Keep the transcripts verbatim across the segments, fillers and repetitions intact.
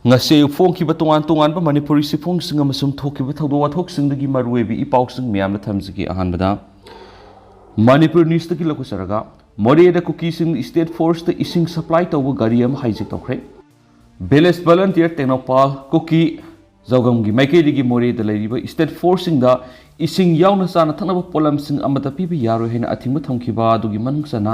ꯉꯁꯤ ꯑꯌꯨꯛ ꯐꯣꯡꯈꯤꯕ ꯇꯣꯉꯥꯟ ꯇꯣꯉꯥꯟꯕ ꯃꯅꯤꯄꯨꯔꯤ ꯆꯦꯐꯣꯡꯁꯤꯡ ꯑꯃꯁꯨꯡ ꯊꯣꯛꯈꯤꯕ ꯊꯧꯗꯣꯛ ꯋꯥꯊꯣꯛꯁꯤꯡꯗꯒꯤ ꯃꯔꯨꯑꯣꯏꯕ ꯏ ꯄꯥꯎꯁꯤꯡ ꯃꯌꯥꯝꯗ ꯊꯝꯖꯒꯦ꯫ ꯑꯍꯥꯟꯕꯗ ꯃꯅꯤꯄꯨꯔ ꯅ꯭ꯌꯨꯁꯇꯒꯤ ꯂꯧꯈꯠꯆꯔꯒ, ꯃꯣꯔꯦꯗ ꯀꯨꯀꯤꯁꯤꯡ ꯁ꯭ꯇꯦꯠ ꯐꯣꯔꯁꯇ ꯏꯁꯤꯡ ꯁꯄ꯭ꯂꯥꯏ ꯇꯧꯕ ꯒꯥꯔꯤ ꯑꯃ ꯍꯥꯏꯖꯦꯛ ꯇꯧꯈ꯭ꯔꯦ꯫ ꯚꯤꯂꯦꯖ ꯚꯂꯟꯇꯤꯌꯔ ꯇꯦꯡꯅꯧꯄꯥꯜ ꯀꯨꯀꯤ ꯖꯧꯒꯝꯒꯤ ꯃꯥꯏꯀꯩꯗꯒꯤ ꯃꯣꯔꯦꯗ ꯂꯩꯔꯤꯕ ꯁ꯭ꯇꯦꯠ ꯐꯣꯔꯁꯁꯤꯡꯗ ꯏꯁꯤꯡ ꯌꯥꯎꯅ ꯆꯥꯅ ꯊꯛꯅꯕ ꯄꯣꯠꯂꯝꯁꯤꯡ ꯑꯃꯠꯇ ꯄꯤꯕ ꯌꯥꯔꯣꯏ ꯍꯥꯏꯅ ꯑꯊꯤꯡꯕ ꯊꯝꯈꯤꯕ ꯑꯗꯨꯒꯤ ꯃꯅꯨꯡ ꯆꯟꯅ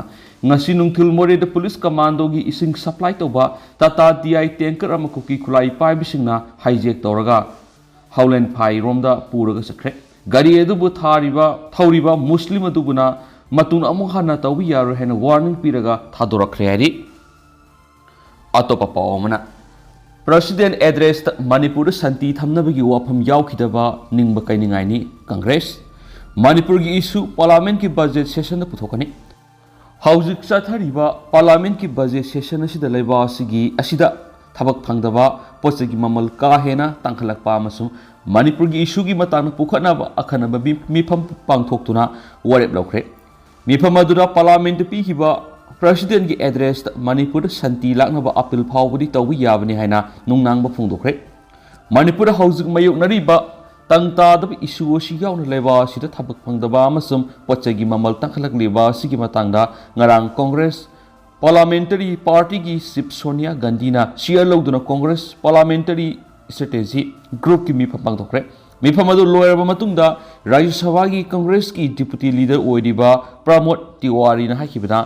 ꯉꯁꯤ ꯅꯨꯡꯊꯤꯜ ꯃꯣꯔꯦꯗ ꯄꯨꯂꯤꯁ ꯀꯃꯥꯟꯗꯣꯒꯤ ꯏꯁꯤꯡ ꯁꯄ꯭ꯂꯥꯏ ꯇꯧꯕ ꯇꯥꯇꯥ ꯗꯤ ꯑꯥꯏ ꯇꯦꯡꯀꯔ ꯑꯃ ꯀꯨꯀꯤ ꯈꯨꯠꯂꯥꯏ ꯄꯥꯏꯕꯁꯤꯡꯅ ꯍꯥꯏꯖꯦꯛ ꯇꯧꯔꯒ ꯍꯥꯎꯂꯦꯟꯐꯥꯏꯔꯣꯝꯗ ꯄꯨꯔꯒ ꯆꯠꯈ꯭ꯔꯦ꯫ ꯒꯥꯔꯤ ꯑꯗꯨꯕꯨ ꯊꯥꯔꯤꯕ ꯊꯧꯔꯤꯕ ꯃꯨꯁꯂꯤꯝ ꯑꯗꯨꯕꯨꯅ ꯃꯇꯨꯡ ꯑꯃꯨꯛ ꯍꯟꯅ ꯇꯧꯕ ꯌꯥꯔꯣꯏ ꯍꯥꯏꯅ ꯋꯥꯔꯅꯤꯡ ꯄꯤꯔꯒ ꯊꯥꯗꯣꯔꯛꯈ꯭ꯔꯦ ꯍꯥꯏꯔꯤ꯫ ꯑꯇꯣꯞꯄ ꯄꯥꯎ ꯑꯃꯅ, ꯄ꯭ꯔꯁꯤꯗꯦꯟ ꯑꯦꯗ꯭ꯔꯦꯁꯇ ꯃꯅꯤꯄꯨꯔꯗ ꯁꯥꯟꯇꯤ ꯊꯝꯅꯕꯒꯤ ꯋꯥꯐꯝ ꯌꯥꯎꯈꯤꯗꯕ ꯅꯤꯡꯕ ꯀꯥꯏꯅꯤꯡꯉꯥꯏꯅꯤ ꯀꯪꯒ꯭ꯔꯦꯁ꯫ ꯃꯅꯤꯄꯨꯔꯒꯤ ꯏꯁꯨ ꯄꯥꯔꯂꯥꯃꯦꯟꯠꯀꯤ ꯕꯖꯦꯠ ꯁꯦꯁꯟꯗ ꯄꯨꯊꯣꯛꯀꯅꯤ꯫ ꯍꯧꯖꯤꯛ ꯆꯠꯊꯔꯤꯕ ꯄꯥꯔꯂꯥꯃꯦꯟꯠꯀꯤ ꯕꯖꯦꯠ ꯁꯦꯁꯟ ꯑꯁꯤꯗ ꯂꯩꯕꯥꯛ ꯑꯁꯤꯒꯤ ꯑꯁꯤꯗ ꯊꯕꯛ ꯐꯪꯗꯕ, ꯄꯣꯠ ꯆꯩꯒꯤ ꯃꯃꯜ ꯀꯥ ꯍꯦꯟꯅ ꯇꯥꯡꯈꯠꯂꯛꯄ ꯑꯃꯁꯨꯡ ꯃꯅꯤꯄꯨꯔꯒꯤ ꯏꯁꯨꯒꯤ ꯃꯇꯥꯡꯗ ꯄꯨꯈꯠꯅꯕ ꯑꯈꯟꯅꯕ ꯃꯤ-, ꯃꯤꯐꯝ ꯄꯥꯡꯊꯣꯛꯇꯨꯅ ꯋꯥꯔꯦꯞ ꯂꯧꯈ꯭ꯔꯦ꯫ ꯃꯤꯐꯝ ꯑꯗꯨꯗ ꯄꯥꯔꯂꯥꯃꯦꯟꯠꯇ ꯄꯤꯈꯤꯕ ꯄ꯭ꯔꯁꯤꯗꯦꯟꯒꯤ ꯑꯦꯗ꯭ꯔꯦꯁꯇ ꯃꯅꯤꯄꯨꯔꯗ ꯁꯥꯟꯇꯤ ꯂꯥꯛꯅꯕ ꯑꯄꯤꯜ ꯐꯥꯎꯕꯗꯤ ꯇꯧꯕ ꯌꯥꯕꯅꯤ ꯍꯥꯏꯅ ꯅꯨꯡꯅꯥꯡꯕ ꯐꯣꯡꯗꯣꯛꯈ꯭ꯔꯦ꯫ ꯃꯅꯤꯄꯨꯔꯗ ꯍꯧꯖꯤꯛ ꯃꯥꯌꯣꯛꯅꯔꯤꯕ ꯇꯪ ꯇꯥꯗꯕ ꯏꯁꯨ ꯑꯁꯤ ꯌꯥꯎꯅ ꯂꯩꯕꯥꯛ ꯑꯁꯤꯗ ꯊꯕꯛ ꯐꯪꯗꯕ ꯑꯃꯁꯨꯡ ꯄꯣꯠ ꯆꯩꯒꯤ ꯃꯃꯜ ꯇꯥꯡꯈꯠꯂꯛꯂꯤꯕ ꯑꯁꯤꯒꯤ ꯃꯇꯥꯡꯗ ꯉꯔꯥꯡ ꯀꯣꯡꯒ꯭ꯔꯦꯁ ꯄꯥꯔꯂꯥꯃꯦꯟꯇꯔꯤ ꯄꯥꯔꯇꯤꯒꯤ ꯆꯤꯐ ꯁꯣꯅꯤꯌꯥ ꯒꯥꯟꯙꯤꯅ ꯆꯤꯌꯔ ꯂꯧꯗꯨꯅ ꯀꯣꯡꯒ꯭ꯔꯦꯁ ꯄꯥꯔꯂꯥꯃꯦꯟꯇꯔꯤ ꯁ꯭ꯇ꯭ꯔꯦꯇꯦꯖꯤ ꯒ꯭ꯔꯨꯞꯀꯤ ꯃꯤꯐꯝ ꯄꯥꯡꯊꯣꯛꯈ꯭ꯔꯦ꯫ ꯃꯤꯐꯝ ꯑꯗꯨ ꯂꯣꯏꯔꯕ ꯃꯇꯨꯡꯗ ꯔꯥꯖ꯭ꯌ ꯁꯚꯥꯒꯤ ꯀꯣꯡꯒ꯭ꯔꯦꯁꯀꯤ ꯗꯤꯄꯨꯇꯤ ꯂꯤꯗꯔ ꯑꯣꯏꯔꯤꯕ ꯄ꯭ꯔꯃꯣꯗ ꯇꯤꯋꯥꯔꯤꯅ ꯍꯥꯏꯈꯤꯕꯗ,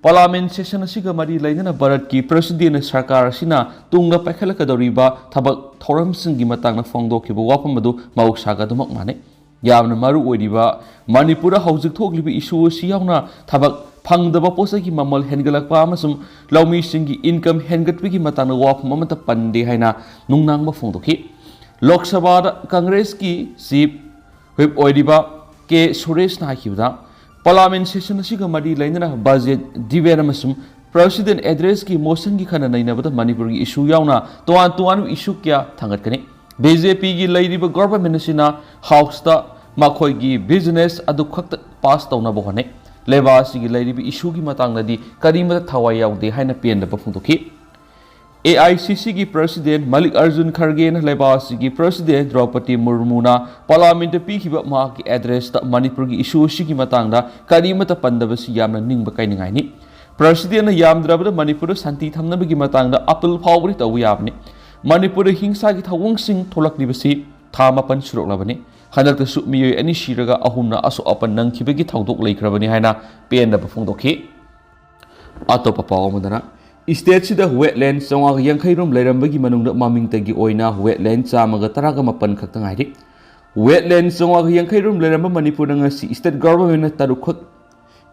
ꯄꯥꯔꯂꯥꯃꯦꯟ ꯁꯦꯁꯟ ꯑꯁꯤꯒ ꯃꯔꯤ ꯂꯩꯅꯅ ꯚꯥꯔꯠꯀꯤ ꯄ꯭ꯔꯁꯤꯗꯦꯟ ꯁꯔꯀꯥꯔ ꯑꯁꯤꯅ ꯇꯨꯡꯗ ꯄꯥꯏꯈꯠꯂꯛꯀꯗꯧꯔꯤꯕ ꯊꯕꯛ ꯊꯧꯔꯝꯁꯤꯡꯒꯤ ꯃꯇꯥꯡꯗ ꯐꯣꯡꯗꯣꯛꯈꯤꯕ ꯋꯥꯐꯝ ꯑꯗꯨ ꯃꯍꯧꯁꯥꯒ ꯑꯗꯨꯃꯛ ꯃꯥꯟꯅꯩ꯫ ꯌꯥꯝꯅ ꯃꯔꯨ ꯑꯣꯏꯔꯤꯕ ꯃꯅꯤꯄꯨꯔꯗ ꯍꯧꯖꯤꯛ ꯊꯣꯛꯂꯤꯕ ꯏꯁꯨ ꯑꯁꯤ ꯌꯥꯎꯅ ꯊꯕꯛ ꯐꯪꯗꯕ, ꯄꯣꯠꯆꯩꯒꯤ ꯃꯃꯜ ꯍꯦꯟꯒꯠꯂꯛꯄ ꯑꯃꯁꯨꯡ ꯂꯧꯃꯤꯁꯤꯡꯒꯤ ꯏꯟꯀꯝ ꯍꯦꯟꯒꯠꯄꯒꯤ ꯃꯇꯥꯡꯗ ꯋꯥꯐꯝ ꯑꯃꯠꯇ ꯄꯟꯗꯦ ꯍꯥꯏꯅ ꯅꯨꯡꯅꯥꯡꯕ ꯐꯣꯡꯗꯣꯛꯈꯤ꯫ ꯂꯣꯛ ꯁꯚꯥꯗ ꯀꯪꯒ꯭ꯔꯦꯁꯀꯤ ꯆꯤꯐ ꯋꯤꯞ ꯑꯣꯏꯔꯤꯕ ꯀꯦ ꯁꯨꯔꯦꯁꯅ ꯍꯥꯏꯈꯤꯕꯗ, ꯄꯥꯔꯂꯥꯃꯦꯟ ꯁꯦꯁꯟ ꯑꯁꯤꯒ ꯃꯔꯤ ꯂꯩꯅꯅ ꯕꯖꯦꯠ ꯗꯤꯕꯦꯠ ꯑꯃꯁꯨꯡ ꯄ꯭ꯔꯁꯤꯗꯦꯟ ꯑꯦꯗ꯭ꯔꯦꯁꯀꯤ ꯃꯣꯁꯟꯒꯤ ꯈꯟꯅ ꯅꯩꯅꯕꯗ ꯃꯅꯤꯄꯨꯔꯒꯤ ꯏꯁꯨ ꯌꯥꯎꯅ ꯇꯣꯉꯥꯟ ꯇꯣꯉꯥꯟꯕ ꯏꯁꯨ ꯀꯌꯥ ꯊꯥꯡꯒꯠꯀꯅꯤ꯫ ꯕꯤ ꯖꯦ ꯄꯤꯒꯤ ꯂꯩꯔꯤꯕ ꯒꯣꯚꯔꯟꯃꯦꯟꯠ ꯑꯁꯤꯅ ꯍꯥꯎꯁꯇ ꯃꯈꯣꯏꯒꯤ ꯕꯤꯖꯤꯅꯦꯁ ꯑꯗꯨ ꯈꯛꯇ ꯄꯥꯁ ꯇꯧꯅꯕ ꯍꯣꯠꯅꯩ꯫ ꯂꯩꯕꯥꯛ ꯑꯁꯤꯒꯤ ꯂꯩꯔꯤꯕ ꯏꯁꯨꯒꯤ ꯃꯇꯥꯡꯗꯗꯤ ꯀꯔꯤꯃꯠꯇ ꯊꯋꯥꯏ ꯌꯥꯎꯗꯦ ꯍꯥꯏꯅ ꯄꯦꯟꯗꯕ ꯐꯣꯡꯗꯣꯛꯈꯤ꯫ ꯑꯦ ꯑꯥꯏ ꯁꯤ ꯁꯤꯒꯤ ꯄ꯭ꯔꯁꯤꯗꯦꯟ ꯃꯜꯂꯤꯛ ꯑꯔꯖꯨꯟ ꯈꯔꯒꯦꯅ ꯂꯩꯕꯥꯛ ꯑꯁꯤꯒꯤ ꯄ꯭ꯔꯁꯤꯗꯦꯟ ꯗ꯭ꯔꯧꯄꯗꯤ ꯃꯨꯔꯃꯨꯅ ꯄꯥꯔꯂꯤꯌꯥꯃꯦꯟꯠꯇ ꯄꯤꯈꯤꯕ ꯃꯍꯥꯛꯀꯤ ꯑꯦꯗ꯭ꯔꯦꯁꯇ ꯃꯅꯤꯄꯨꯔꯒꯤ ꯏꯁꯨ ꯑꯁꯤꯒꯤ ꯃꯇꯥꯡꯗ ꯀꯔꯤꯃꯠꯇ ꯄꯟꯗꯕꯁꯤ ꯌꯥꯝꯅ ꯅꯤꯡꯕ ꯀꯥꯏꯅꯤꯡꯉꯥꯏꯅꯤ꯫ ꯄ꯭ꯔꯁꯤꯗꯦꯟꯅ ꯌꯥꯝꯗ꯭ꯔꯕꯗ ꯃꯅꯤꯄꯨꯔꯗ ꯁꯥꯟꯇꯤ ꯊꯝꯅꯕꯒꯤ ꯃꯇꯥꯡꯗ ꯑꯄꯤꯜ ꯐꯥꯎꯕꯗꯤ ꯇꯧꯕ ꯌꯥꯕꯅꯤ꯫ ꯃꯅꯤꯄꯨꯔꯗ ꯍꯤꯡꯁꯥꯒꯤ ꯊꯧꯑꯣꯡꯁꯤꯡ ꯊꯣꯛꯂꯛꯂꯤꯕꯁꯤ ꯊꯥ ꯃꯥꯄꯟ ꯁꯨꯔꯛꯂꯕꯅꯤ꯫ ꯍꯟꯗꯛꯇꯁꯨ ꯃꯤꯑꯣꯏ ꯑꯅꯤ ꯁꯤꯔꯒ ꯑꯍꯨꯝꯅ ꯑꯁꯣꯛ ꯑꯄꯟ ꯅꯪꯈꯤꯕꯒꯤ ꯊꯧꯗꯣꯛ ꯂꯩꯈ꯭ꯔꯕꯅꯤ ꯍꯥꯏꯅ ꯄꯦꯟꯗꯕ ꯐꯣꯡꯗꯣꯛꯈꯤ꯫ ꯑꯇꯣꯞꯄ ꯄꯥꯎ ꯑꯃꯗꯅ, ꯁ꯭ꯇꯦꯠꯁꯤꯗ ꯋꯦꯠꯂꯦꯟ ꯆꯥꯝꯃꯉꯥꯒ ꯌꯥꯡꯈꯩ ꯔꯣꯝ ꯂꯩꯔꯝꯕꯒꯤ ꯃꯅꯨꯡꯗ ꯃꯃꯤꯡꯇꯒꯤ ꯑꯣꯏꯅ ꯋꯦꯠꯂꯦꯟ ꯆꯥꯝꯃꯒ ꯇꯔꯥꯒ ꯃꯥꯄꯟ ꯈꯛꯇ ꯉꯥꯏꯔꯤ꯫ ꯋꯦꯠꯂꯦꯟ ꯆꯥꯝꯃꯉꯥꯒ ꯌꯥꯡꯈꯩ ꯔꯣꯝ ꯂꯩꯔꯝꯕ ꯃꯅꯤꯄꯨꯔꯗ ꯉꯁꯤ ꯁ꯭ꯇꯦꯠ ꯒꯚꯔꯟꯃꯦꯟꯠꯅ ꯇꯔꯨꯛꯈꯛ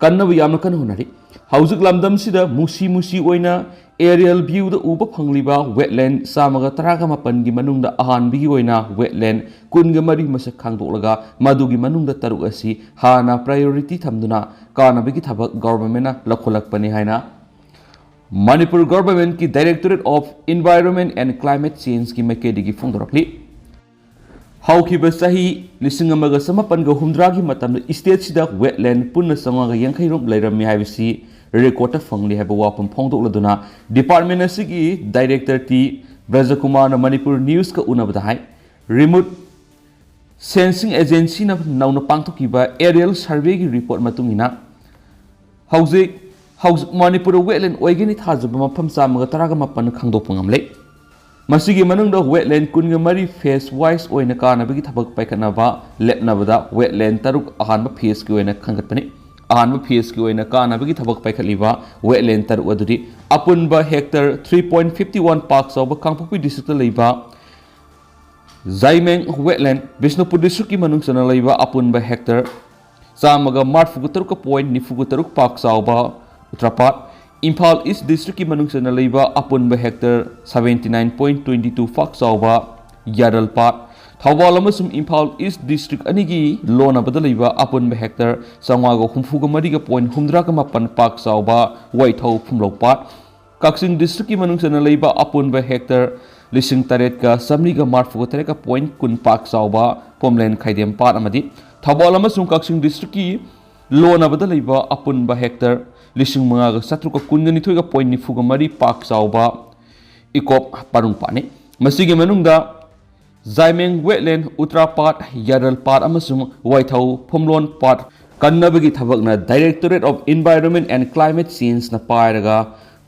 ꯀꯟꯅꯕ ꯌꯥꯝꯅ ꯀꯟꯅ ꯍꯣꯠꯅꯔꯤ꯫ ꯍꯧꯖꯤꯛ ꯂꯝꯗꯝꯁꯤꯗ ꯃꯨꯁꯤ ꯃꯨꯁꯤ ꯑꯣꯏꯅ ꯑꯦꯔꯤꯌꯦꯜ ꯚ꯭ꯌꯨꯗ ꯎꯕ ꯐꯪꯂꯤꯕ ꯋꯦꯠꯂꯦꯟ ꯆꯥꯝꯃꯒ ꯇꯔꯥꯒ ꯃꯥꯄꯟꯒꯤ ꯃꯅꯨꯡꯗ ꯑꯍꯥꯟꯕꯒꯤ ꯑꯣꯏꯅ ꯋꯦꯠꯂꯦꯟ ꯀꯨꯟꯒ ꯃꯔꯤ ꯃꯁꯛ ꯈꯪꯗꯣꯛꯂꯒ ꯃꯗꯨꯒꯤ ꯃꯅꯨꯡꯗ ꯇꯔꯨꯛ ꯑꯁꯤ ꯍꯥꯟꯅ ꯄ꯭ꯔꯥꯏꯌꯣꯔꯤꯇꯤ ꯊꯝꯗꯨꯅ ꯀꯥꯟꯅꯕꯒꯤ ꯊꯕꯛ ꯒꯚꯔꯟꯃꯦꯟꯠꯅ ꯂꯧꯈꯠꯂꯛꯄꯅꯤ ꯍꯥꯏꯅ Manipur ꯒꯚꯔꯟꯃꯦꯟꯠꯀꯤ Directorate of Environment and Climate Changeꯀꯤ ꯃꯥꯏꯀꯩꯗꯒꯤ ꯐꯣꯡꯗꯣꯔꯛꯂꯤ꯫ ꯍꯧꯈꯤꯕ ꯆꯍꯤ ꯂꯤꯁꯤꯡ ꯑꯃꯒ ꯆꯃꯥꯄꯟꯒ ꯍꯨꯝꯗ꯭ꯔꯥꯒꯤ ꯃꯇꯝꯗ ꯁ꯭ꯇꯦꯠꯁꯤꯗ ꯋꯦꯠꯂꯦꯟ ꯄꯨꯟꯅ ꯆꯥꯝꯃꯉꯥꯒ ꯌꯥꯡꯈꯩ ꯔꯣꯝ ꯂꯩꯔꯝꯃꯤ ꯍꯥꯏꯕꯁꯤ ꯔꯦꯀꯣꯔꯗꯇ ꯐꯪꯂꯤ ꯍꯥꯏꯕ ꯋꯥꯐꯝ ꯐꯣꯡꯗꯣꯛꯂꯗꯨꯅ ꯗꯤꯄꯥꯔꯠꯃꯦꯟꯠ ꯑꯁꯤꯒꯤ ꯗꯥꯏꯔꯦꯛꯇꯔ ꯇꯤ ꯕ꯭ꯔꯖꯀꯨꯃꯥꯔꯅ ꯃꯅꯤꯄꯨꯔ ꯅ꯭ꯌꯨꯁꯀ ꯎꯅꯕꯗ ꯍꯥꯏ꯫ ꯔꯤꯃꯣꯠ ꯁꯦꯟꯁꯤꯡ ꯑꯦꯖꯦꯟꯁꯤꯅ ꯅꯧꯅ ꯄꯥꯡꯊꯣꯛꯈꯤꯕ ꯑꯦꯔꯤꯌꯦꯜ ꯁꯔꯚꯦꯒꯤ ꯔꯤꯄꯣꯔꯠ ꯃꯇꯨꯡ ꯏꯟꯅ ꯍꯧꯖꯤꯛ ꯍꯧꯖꯤꯛ ꯃꯅꯤꯄꯨꯔꯗ ꯋꯦꯠꯂꯦꯟ ꯑꯣꯏꯒꯅꯤ ꯊꯥꯖꯕ ꯃꯐꯝ ꯆꯥꯝꯃꯒ ꯇꯔꯥꯒ ꯃꯥꯄꯟ ꯈꯪꯗꯣꯛꯄ ꯉꯝꯂꯦ꯫ ꯃꯁꯤꯒꯤ ꯃꯅꯨꯡꯗ ꯋꯦꯠꯂꯦꯟ ꯀꯨꯟꯒ ꯃꯔꯤ ꯐꯦꯁ ꯋꯥꯏꯁ ꯑꯣꯏꯅ ꯀꯥꯟꯅꯕꯒꯤ ꯊꯕꯛ ꯄꯥꯏꯈꯠꯅꯕ ꯂꯦꯞꯅꯕꯗ ꯋꯦꯠꯂꯦꯟ ꯇꯔꯨꯛ ꯑꯍꯥꯟꯕ ꯐꯦꯁꯀꯤ ꯑꯣꯏꯅ ꯈꯟꯒꯠꯄꯅꯤ꯫ ꯑꯍꯥꯟꯕ ꯐꯦꯁꯀꯤ ꯑꯣꯏꯅ ꯀꯥꯟꯅꯕꯒꯤ ꯊꯕꯛ ꯄꯥꯏꯈꯠꯂꯤꯕ ꯋꯦꯠꯂꯦꯟ ꯇꯔꯨꯛ ꯑꯗꯨꯗꯤ ꯑꯄꯨꯟꯕ hectare three point fifty one ꯄꯥꯛ ꯆꯥꯎꯕ ꯀꯥꯡꯄꯣꯛꯄꯤ ꯗꯤꯁꯇ꯭ꯔꯤꯛꯇ ꯂꯩꯕ ꯖꯥꯏꯃꯦꯡ ꯋꯦꯠꯂꯦꯟ, ꯕꯤꯁꯅꯨꯄꯨꯔ ꯗꯤꯁꯇ꯭ꯔꯤꯛꯀꯤ ꯃꯅꯨꯡ ꯆꯟꯅ ꯂꯩꯕ ꯑꯄꯨꯟꯕ ꯍꯦꯛꯇꯔ ꯆꯥꯝꯃꯒ ꯃꯔꯤꯐꯨꯒ ꯇꯔꯨꯛꯀ ꯄꯣꯏꯟꯠ ꯅꯤꯐꯨꯒ ꯇꯔꯨꯛ ꯄꯥꯛ ꯆꯥꯎꯕ ꯎꯇ꯭ꯔꯄꯥꯠ, ꯏꯝꯐꯥꯜ ꯏꯁ ꯗꯤꯁꯇ꯭ꯔꯤꯛꯀꯤ ꯃꯅꯨꯡ ꯆꯟꯅ ꯂꯩꯕ ꯑꯄꯨꯟꯕ hectare seventy nine point twenty two ꯄꯥꯛ ꯆꯥꯎꯕ ꯌꯥꯔꯜꯄꯥꯠ, ꯊꯧꯕꯥꯜ ꯑꯃꯁꯨꯡ ꯏꯝꯐꯥꯜ ꯏꯁ ꯗꯤꯁꯇ꯭ꯔꯤꯛ ꯑꯅꯤꯒꯤ ꯂꯣꯟꯅꯕꯗ ꯂꯩꯕ ꯑꯄꯨꯟꯕ ꯍꯦꯛꯇꯔ ꯆꯥꯝꯃꯉꯥꯒ ꯍꯨꯝꯐꯨꯒ ꯃꯔꯤꯒ ꯄꯣꯏꯟꯠ ꯍꯨꯝꯗ꯭ꯔꯥꯒ ꯃꯥꯄꯟ ꯄꯥꯛ ꯆꯥꯎꯕ ꯋꯥꯏꯊꯧ ꯐꯨꯝꯂꯧꯄꯥꯠ, ꯀꯛꯆꯤꯡ ꯗꯤꯁꯇ꯭ꯔꯤꯛꯀꯤ ꯃꯅꯨꯡ ꯆꯟꯅ ꯂꯩꯕ ꯑꯄꯨꯟꯕ ꯍꯦꯛꯇꯔ ꯂꯤꯁꯤꯡ ꯇꯔꯦꯠꯀ ꯆꯥꯃꯔꯤꯒ ꯃꯔꯤꯐꯨꯒ ꯇꯔꯦꯠꯀ ꯄꯣꯏꯟꯠ ꯀꯨꯟ ꯄꯥꯛ ꯆꯥꯎꯕ ꯄꯣꯝꯂꯦꯟ ꯈꯥꯏꯗꯦꯝ ꯄꯥꯠ ꯑꯃꯗꯤ ꯊꯧꯕꯥꯜ ꯑꯃꯁꯨꯡ ꯀꯛꯆꯤꯡ ꯗꯤꯁꯇ꯭ꯔꯤꯛꯀꯤ ꯂꯣꯟꯅꯕꯗ ꯂꯩꯕ ꯑꯄꯨꯟꯕ ꯍꯦꯛꯇꯔ ꯂꯤꯁꯤꯡ ꯃꯉꯥꯒ ꯆꯥꯇ꯭ꯔꯨꯛꯀ ꯀꯨꯟꯒ ꯅꯤꯊꯣꯏꯒ ꯄꯣꯏꯟꯠ ꯅꯤꯐꯨꯒ ꯃꯔꯤ ꯄꯥꯛ ꯆꯥꯎꯕ ꯏꯀꯣꯞ ꯄꯥꯔꯨꯡ ꯄꯥꯠꯅꯤ꯫ ꯃꯁꯤꯒꯤ ꯃꯅꯨꯡꯗ ꯖꯥꯏꯃꯦꯡ ꯋꯦꯠꯂꯦꯟ, ꯎꯇ꯭ꯔꯥ ꯄꯥꯠ, ꯌꯥꯔꯜ ꯄꯥꯠ ꯑꯃꯁꯨꯡ ꯋꯥꯏꯊꯧ ꯐꯨꯝꯂꯣꯟ ꯄꯥꯠ ꯀꯟꯅꯕꯒꯤ ꯊꯕꯛꯅ Directorate of Environment and Climate Change ꯅ ꯄꯥꯏꯔꯒ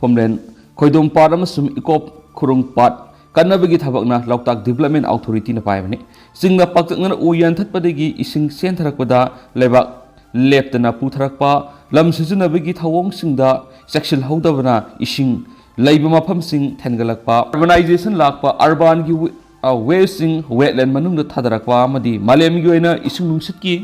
ꯐꯨꯝꯂꯦꯟ ꯈꯣꯏꯗꯣꯝ ꯄꯥꯠ ꯑꯃꯁꯨꯡ ꯏꯀꯣꯞ ꯈꯨꯔꯨꯡ ꯄꯥꯠ ꯀꯟꯅꯕꯒꯤ ꯊꯕꯛꯅ ꯂꯣꯛꯇꯥꯛ Development Authority ꯅ ꯄꯥꯏꯕꯅꯤ꯫ ꯆꯤꯡꯗ ꯄꯥꯛꯇꯛꯅꯅ ꯎ ꯌꯥꯟꯊꯠꯄꯗꯒꯤ ꯏꯁꯤꯡ ꯆꯦꯟꯊꯔꯛꯄꯗ ꯂꯩꯕꯥꯛ ꯂꯦꯞꯇꯅ ꯄꯨꯊꯔꯛꯄ, ꯂꯝ ꯁꯤꯖꯤꯟꯅꯕꯒꯤ ꯊꯧꯑꯣꯡꯁꯤꯡꯗ ꯆꯦꯛꯁꯤꯜꯍꯧꯗꯕꯅ ꯏꯁꯤꯡ ꯂꯩꯕ ꯃꯐꯝꯁꯤꯡ ꯊꯦꯟꯒꯠꯂꯛꯄ, urbanization ꯂꯥꯛꯄ, urban ꯒꯤ ꯋꯦ-, ꯑ, waste ꯁꯤꯡ wetland ꯃꯅꯨꯡꯗ ꯊꯥꯗꯔꯛꯄ ꯑꯃꯗꯤ ꯃꯥꯂꯦꯝꯒꯤ ꯑꯣꯏꯅ ꯏꯁꯤꯡ ꯅꯨꯡꯁꯤꯠꯀꯤ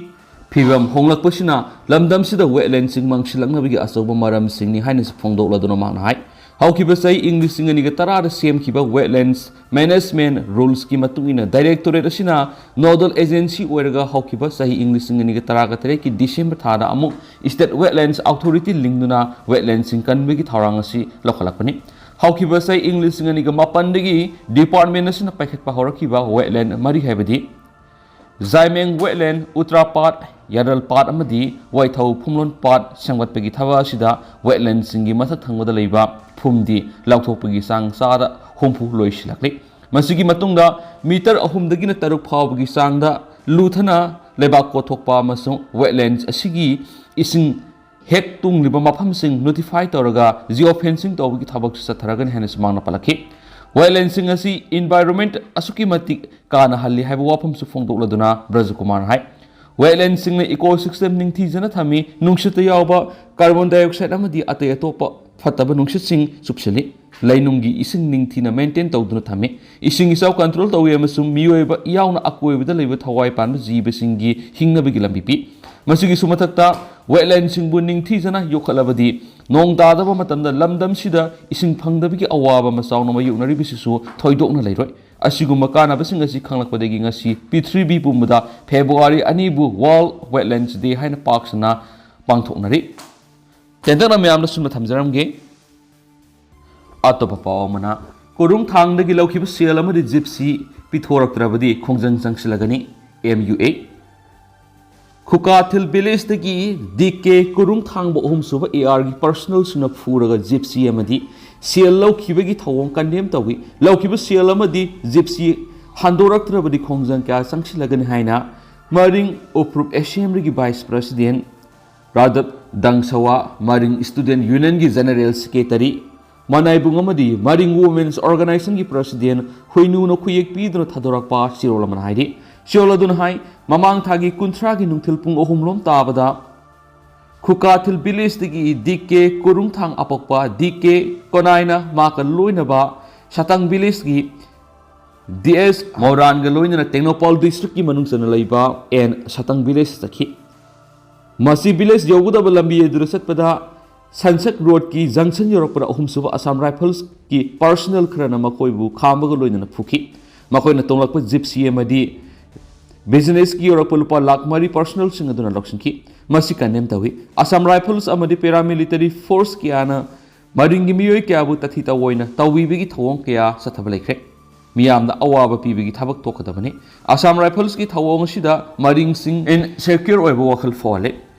ꯐꯤꯕꯝ ꯍꯣꯡꯂꯛꯄꯁꯤꯅ ꯂꯝꯗꯝꯁꯤꯗ wetland ꯁꯤꯡ ꯃꯥꯡꯁꯤꯜꯂꯛꯅꯕꯒꯤ ꯑꯆꯧꯕ ꯃꯔꯝꯁꯤꯡꯅꯤ ꯍꯥꯏꯅꯁꯨ ꯐꯣꯡꯗꯣꯛꯂꯗꯨꯅ ꯃꯍꯥꯛꯅ ꯍꯥꯏ꯫ ꯍꯧꯈꯤꯕ ꯆꯍꯤ ꯏꯪ ꯂꯤꯁꯤꯡ ꯑꯅꯤꯒ ꯇꯔꯥꯗ ꯁꯦꯝꯈꯤꯕ Wetlands Management Rules ꯀꯤ ꯃꯇꯨꯡ ꯏꯟꯅ Directorate ꯑꯁꯤꯅ nodal agency ꯑꯣꯏꯔꯒ ꯍꯧꯈꯤꯕ ꯆꯍꯤ ꯏꯪ ꯂꯤꯁꯤꯡ ꯑꯅꯤꯒ ꯇꯔꯥꯒ ꯇꯔꯦꯠꯀꯤ December ꯊꯥꯗ ꯑꯃꯨꯛ State Wetlands Authority ꯂꯤꯡꯗꯨꯅ wetland ꯁꯤꯡ ꯀꯟꯕꯒꯤ ꯊꯧꯔꯥꯡ ꯑꯁꯤ ꯂꯧꯈꯠꯂꯛꯄꯅꯤ꯫ ꯍꯧꯈꯤꯕ ꯆꯍꯤ ꯏꯪ ꯂꯤꯁꯤꯡ ꯑꯅꯤꯒ ꯃꯥꯄꯟꯗꯒꯤ department ꯑꯁꯤꯅ ꯄꯥꯏꯈꯠꯄ ꯍꯧꯔꯛꯈꯤꯕ wetland ꯃꯔꯤ ꯍꯥꯏꯕꯗꯤ ꯖꯥꯏꯃꯦꯡ wetland, ꯎꯇ꯭ꯔꯥ ꯄꯥꯠ, ꯌꯥꯔꯜ ꯄꯥꯠ ꯑꯃꯗꯤ ꯋꯥꯏꯊꯧ ꯐꯨꯝꯂꯣꯟ ꯄꯥꯠ ꯁꯦꯝꯒꯠꯄꯒꯤ ꯊꯕꯛ ꯑꯁꯤꯗ wetland ꯁꯤꯡꯒꯤ ꯃꯊꯛ ꯊꯪꯕꯗ ꯂꯩꯕ ꯐꯨꯝꯗꯤ ꯂꯧꯊꯣꯛꯄꯒꯤ ꯆꯥꯡ ꯆꯥꯗ ꯍꯨꯝꯐꯨ ꯂꯣꯏꯁꯤꯜꯂꯛꯂꯤ꯫ ꯃꯁꯤꯒꯤ ꯃꯇꯨꯡꯗ meter ꯑꯍꯨꯝꯗꯒꯤꯅ ꯇꯔꯨꯛ ꯐꯥꯎꯕꯒꯤ ꯆꯥꯡꯗ ꯂꯨꯊꯅ ꯂꯩꯕꯥꯛ ꯀꯣꯠꯊꯣꯛꯄ ꯑꯃꯁꯨꯡ wetlands ꯑꯁꯤꯒꯤ ꯏꯁꯤꯡ ꯍꯦꯛ ꯇꯨꯡꯂꯤꯕ ꯃꯐꯝꯁꯤꯡ notify ꯇꯧꯔꯒ geo fencing ꯇꯧꯕꯒꯤ ꯊꯕꯛꯁꯨ ꯆꯠꯊꯔꯒꯅꯤ ꯍꯥꯏꯅꯁꯨ ꯃꯍꯥꯛꯅ ꯄꯜꯂꯛꯈꯤ꯫ Wetland ꯁꯤꯡ ꯑꯁꯤ environment ꯑꯁꯨꯛꯀꯤ ꯃꯇꯤꯛ ꯀꯥꯟꯅꯍꯜꯂꯤ ꯍꯥꯏꯕ ꯋꯥꯐꯝꯁꯨ ꯐꯣꯡꯗꯣꯛꯂꯗꯨꯅ ꯕ꯭ꯔꯖꯀꯨꯃꯥꯔꯅ ꯍꯥꯏ, wetland ꯁꯤꯡꯅ ecosystem ꯅꯤꯡꯊꯤꯖꯅ ꯊꯝꯃꯤ, ꯅꯨꯡꯁꯤꯠꯇ ꯌꯥꯎꯕ carbon dioxide ꯑꯃꯗꯤ ꯑꯇꯩ ꯑꯇꯣꯞꯄ ꯐꯠꯇꯕ ꯅꯨꯡꯁꯤꯠꯁꯤꯡ ꯆꯨꯞꯁꯤꯜꯂꯤ, ꯂꯩꯅꯨꯡꯒꯤ ꯏꯁꯤꯡ ꯅꯤꯡꯊꯤꯅ maintain ꯇꯧꯗꯨꯅ ꯊꯝꯃꯤ, ꯏꯁꯤꯡ ꯏꯆꯥꯎ control ꯇꯧꯏ ꯑꯃꯁꯨꯡ ꯃꯤꯑꯣꯏꯕ ꯌꯥꯎꯅ ꯑꯀꯣꯏꯕꯗ ꯂꯩꯕ ꯊꯋꯥꯏ ꯄꯥꯟꯕ ꯖꯤꯕꯁꯤꯡꯒꯤ ꯍꯤꯡꯅꯕꯒꯤ ꯂꯝꯕꯤ ꯄꯤ꯫ ꯃꯁꯤꯒꯤꯁꯨ ꯃꯊꯛꯇ wetland ꯁꯤꯡꯕꯨ ꯅꯤꯡꯊꯤꯖꯅ ꯌꯣꯛꯈꯠꯂꯕꯗꯤ ꯅꯣꯡ ꯇꯥꯗꯕ ꯃꯇꯝꯗ ꯂꯝꯗꯝꯁꯤꯗ ꯏꯁꯤꯡ ꯐꯪꯗꯕꯒꯤ ꯑꯋꯥꯕ ꯑꯃ ꯆꯥꯎꯅ ꯃꯥꯌꯣꯛꯅꯔꯤꯕꯁꯤꯁꯨ ꯊꯣꯏꯗꯣꯛꯅ ꯂꯩꯔꯣꯏ꯫ ꯑꯁꯤꯒꯨꯝꯕ ꯀꯥꯟꯅꯕꯁꯤꯡ ꯑꯁꯤ ꯈꯪꯂꯛꯄꯗꯒꯤ ꯉꯁꯤ ꯄ꯭ꯔꯤꯊꯤꯕꯤ ꯄꯨꯝꯕꯗ February ꯑꯅꯤꯕꯨ World Wetlands Day ꯍꯥꯏꯅ ꯄꯥꯛ ꯁꯟꯅ ꯄꯥꯡꯊꯣꯛꯅꯔꯤ꯫ ꯇꯦꯟꯇꯛꯅ ꯃꯌꯥꯝꯗ ꯁꯨꯝꯅ ꯊꯝꯖꯔꯝꯒꯦ꯫ ꯑꯇꯣꯞꯄ ꯄꯥꯎ ꯑꯃꯅ, ꯀꯨꯔꯨꯡꯊꯥꯡꯗꯒꯤ ꯂꯧꯈꯤꯕ ꯁꯦꯜ ꯑꯃꯗꯤ ꯖꯤꯞꯁꯤ ꯄꯤꯊꯣꯔꯛꯇ꯭ꯔꯕꯗꯤ ꯈꯣꯡꯖꯪ ꯆꯪꯁꯤꯜꯂꯒꯅꯤ, M U A꯫ ꯈꯨꯀꯥꯊꯤꯜ ꯚꯤꯂꯦꯖꯇꯒꯤ D K ꯀꯨꯔꯨꯡꯊꯥꯡꯕ ꯑꯍꯨꯝꯁꯨꯕ A R ꯒꯤ personnel ꯁꯤꯡꯅ ꯐꯨꯔꯒ ꯖꯤꯞꯁꯤ ꯑꯃꯗꯤ ꯁꯦꯜ ꯂꯧꯈꯤꯕꯒꯤ ꯊꯧꯑꯣꯡ ꯀꯟꯗꯦꯝ ꯇꯧꯏ꯫ ꯂꯧꯈꯤꯕ ꯁꯦꯜ ꯑꯃꯗꯤ ꯖꯤꯞꯁꯤ ꯍꯟꯗꯣꯔꯛꯇ꯭ꯔꯕꯗꯤ ꯈꯣꯡꯖꯪ ꯀꯌꯥ ꯆꯪꯁꯤꯜꯂꯒꯅꯤ ꯍꯥꯏꯅ ꯃꯔꯤꯡ ꯎꯄ꯭ꯔꯨꯞ ꯑꯦꯁꯦꯝꯕ꯭ꯂꯤꯒꯤ vice president Radap Dangshawa, Maring student ꯌꯨꯅꯤꯌꯟꯒꯤ ꯖꯦꯅꯔꯦꯜ ꯁꯦꯀ꯭ꯔꯦꯇꯔꯤ ꯃꯅꯥꯏꯕꯨꯡ ꯑꯃꯗꯤ ꯃꯔꯤꯡ ꯋꯨꯃꯦꯟꯁ ꯑꯣꯔꯒꯅꯥꯏꯖꯦꯁꯟꯒꯤ ꯄ꯭ꯔꯁꯤꯗꯦꯟ ꯍꯨꯏꯅꯨꯅ ꯈꯨꯌꯦꯛ ꯄꯤꯗꯨꯅ ꯊꯥꯗꯣꯔꯛꯄ ꯆꯦꯔꯣꯜ ꯑꯃꯅ ꯍꯥꯏꯔꯤ꯫ ꯆꯦꯔꯣꯜ ꯑꯗꯨꯅ ꯍꯥꯏ, ꯃꯃꯥꯡ ꯊꯥꯒꯤ ꯀꯨꯟꯊ꯭ꯔꯥꯒꯤ ꯅꯨꯡꯊꯤꯜ ꯄꯨꯡ ꯑꯍꯨꯝ ꯂꯣꯝ ꯇꯥꯕꯗ ꯈꯨꯀꯥꯊꯤꯜ ꯚꯤꯂꯦꯖꯇꯒꯤ ꯗꯤ ꯀꯦ ꯀꯣꯔꯨꯡꯊꯥꯡ ꯑꯄꯣꯛꯄ, ꯗꯤ ꯀꯦ ꯀꯣꯅꯥꯏꯅ ꯃꯍꯥꯛꯀ ꯂꯣꯏꯅꯕ ꯁꯇꯪ ꯚꯤꯂꯦꯖꯀꯤ ꯗꯤ ꯑꯦꯁ ꯃꯧꯔꯥꯟꯒ ꯂꯣꯏꯅꯅ ꯇꯦꯡꯅꯧꯄꯥꯜ ꯗꯤꯁꯇ꯭ꯔꯤꯛꯀꯤ ꯃꯅꯨꯡ ꯆꯟꯅ ꯂꯩꯕ ꯑꯦꯟ ꯁꯇꯪ ꯚꯤꯂꯦꯖ ꯆꯠꯈꯤ꯫ ꯃꯁꯤ ꯚꯤꯂꯦꯖ ꯌꯧꯒꯗꯕ ꯂꯝꯕꯤ ꯑꯗꯨꯗ ꯆꯠꯄꯗ ꯁꯟꯁꯦꯠ ꯔꯣꯗꯀꯤ ꯖꯪꯁꯟ ꯌꯧꯔꯛꯄꯗ ꯑꯍꯨꯝꯁꯨꯕ ꯑꯁꯥꯝ ꯔꯥꯏꯐꯜꯁꯀꯤ ꯄꯔꯁꯅꯦꯜ ꯈꯔꯅ ꯃꯈꯣꯏꯕꯨ ꯈꯥꯝꯕꯒ ꯂꯣꯏꯅꯅ ꯐꯨꯈꯤ꯫ ꯃꯈꯣꯏꯅ ꯇꯣꯡꯂꯛꯄ ꯖꯤꯞꯁꯤ ꯑꯃꯗꯤ ꯕꯤꯖꯤꯅꯦꯁꯀꯤ ꯌꯧꯔꯛꯄ ꯂꯨꯄꯥ ꯂꯥꯈ ꯃꯔꯤ ꯄꯔꯁꯅꯦꯜꯁꯤꯡ ꯑꯗꯨꯅ ꯂꯧꯁꯤꯟꯈꯤ꯫ ꯃꯁꯤ ꯀꯟꯗꯦꯝ ꯇꯧꯏ꯫ ꯑꯁꯥꯝ ꯔꯥꯏꯐꯜꯁ ꯑꯃꯗꯤ ꯄꯦꯔꯥꯃꯤꯂꯤꯇꯔꯤ ꯐꯣꯔꯁ ꯀꯌꯥꯅ ꯃꯔꯤꯡꯒꯤ ꯃꯤꯑꯣꯏ ꯀꯌꯥꯕꯨ ꯇꯊꯤ ꯇꯑꯣꯏꯅ ꯇꯧꯕꯤꯕꯒꯤ ꯊꯧꯑꯣꯡ ꯀꯌꯥ ꯆꯠꯊꯕ ꯂꯩꯈ꯭ꯔꯦ꯫ ꯃꯤꯌꯥꯝꯗ ꯑꯋꯥꯕ ꯄꯤꯕꯒꯤ ꯊꯕꯛ ꯊꯣꯛꯀꯗꯕꯅꯤ꯫ ꯑꯁꯥꯝ ꯔꯥꯏꯐꯜꯁꯀꯤ ꯊꯧꯑꯣꯡ ꯑꯁꯤꯗ ꯃꯔꯤꯡꯁꯤꯡ ꯏꯟꯁꯦꯀ꯭ꯌꯣꯔ ꯑꯣꯏꯕ ꯋꯥꯈꯜ ꯐꯥꯎꯍꯜꯂꯦ꯫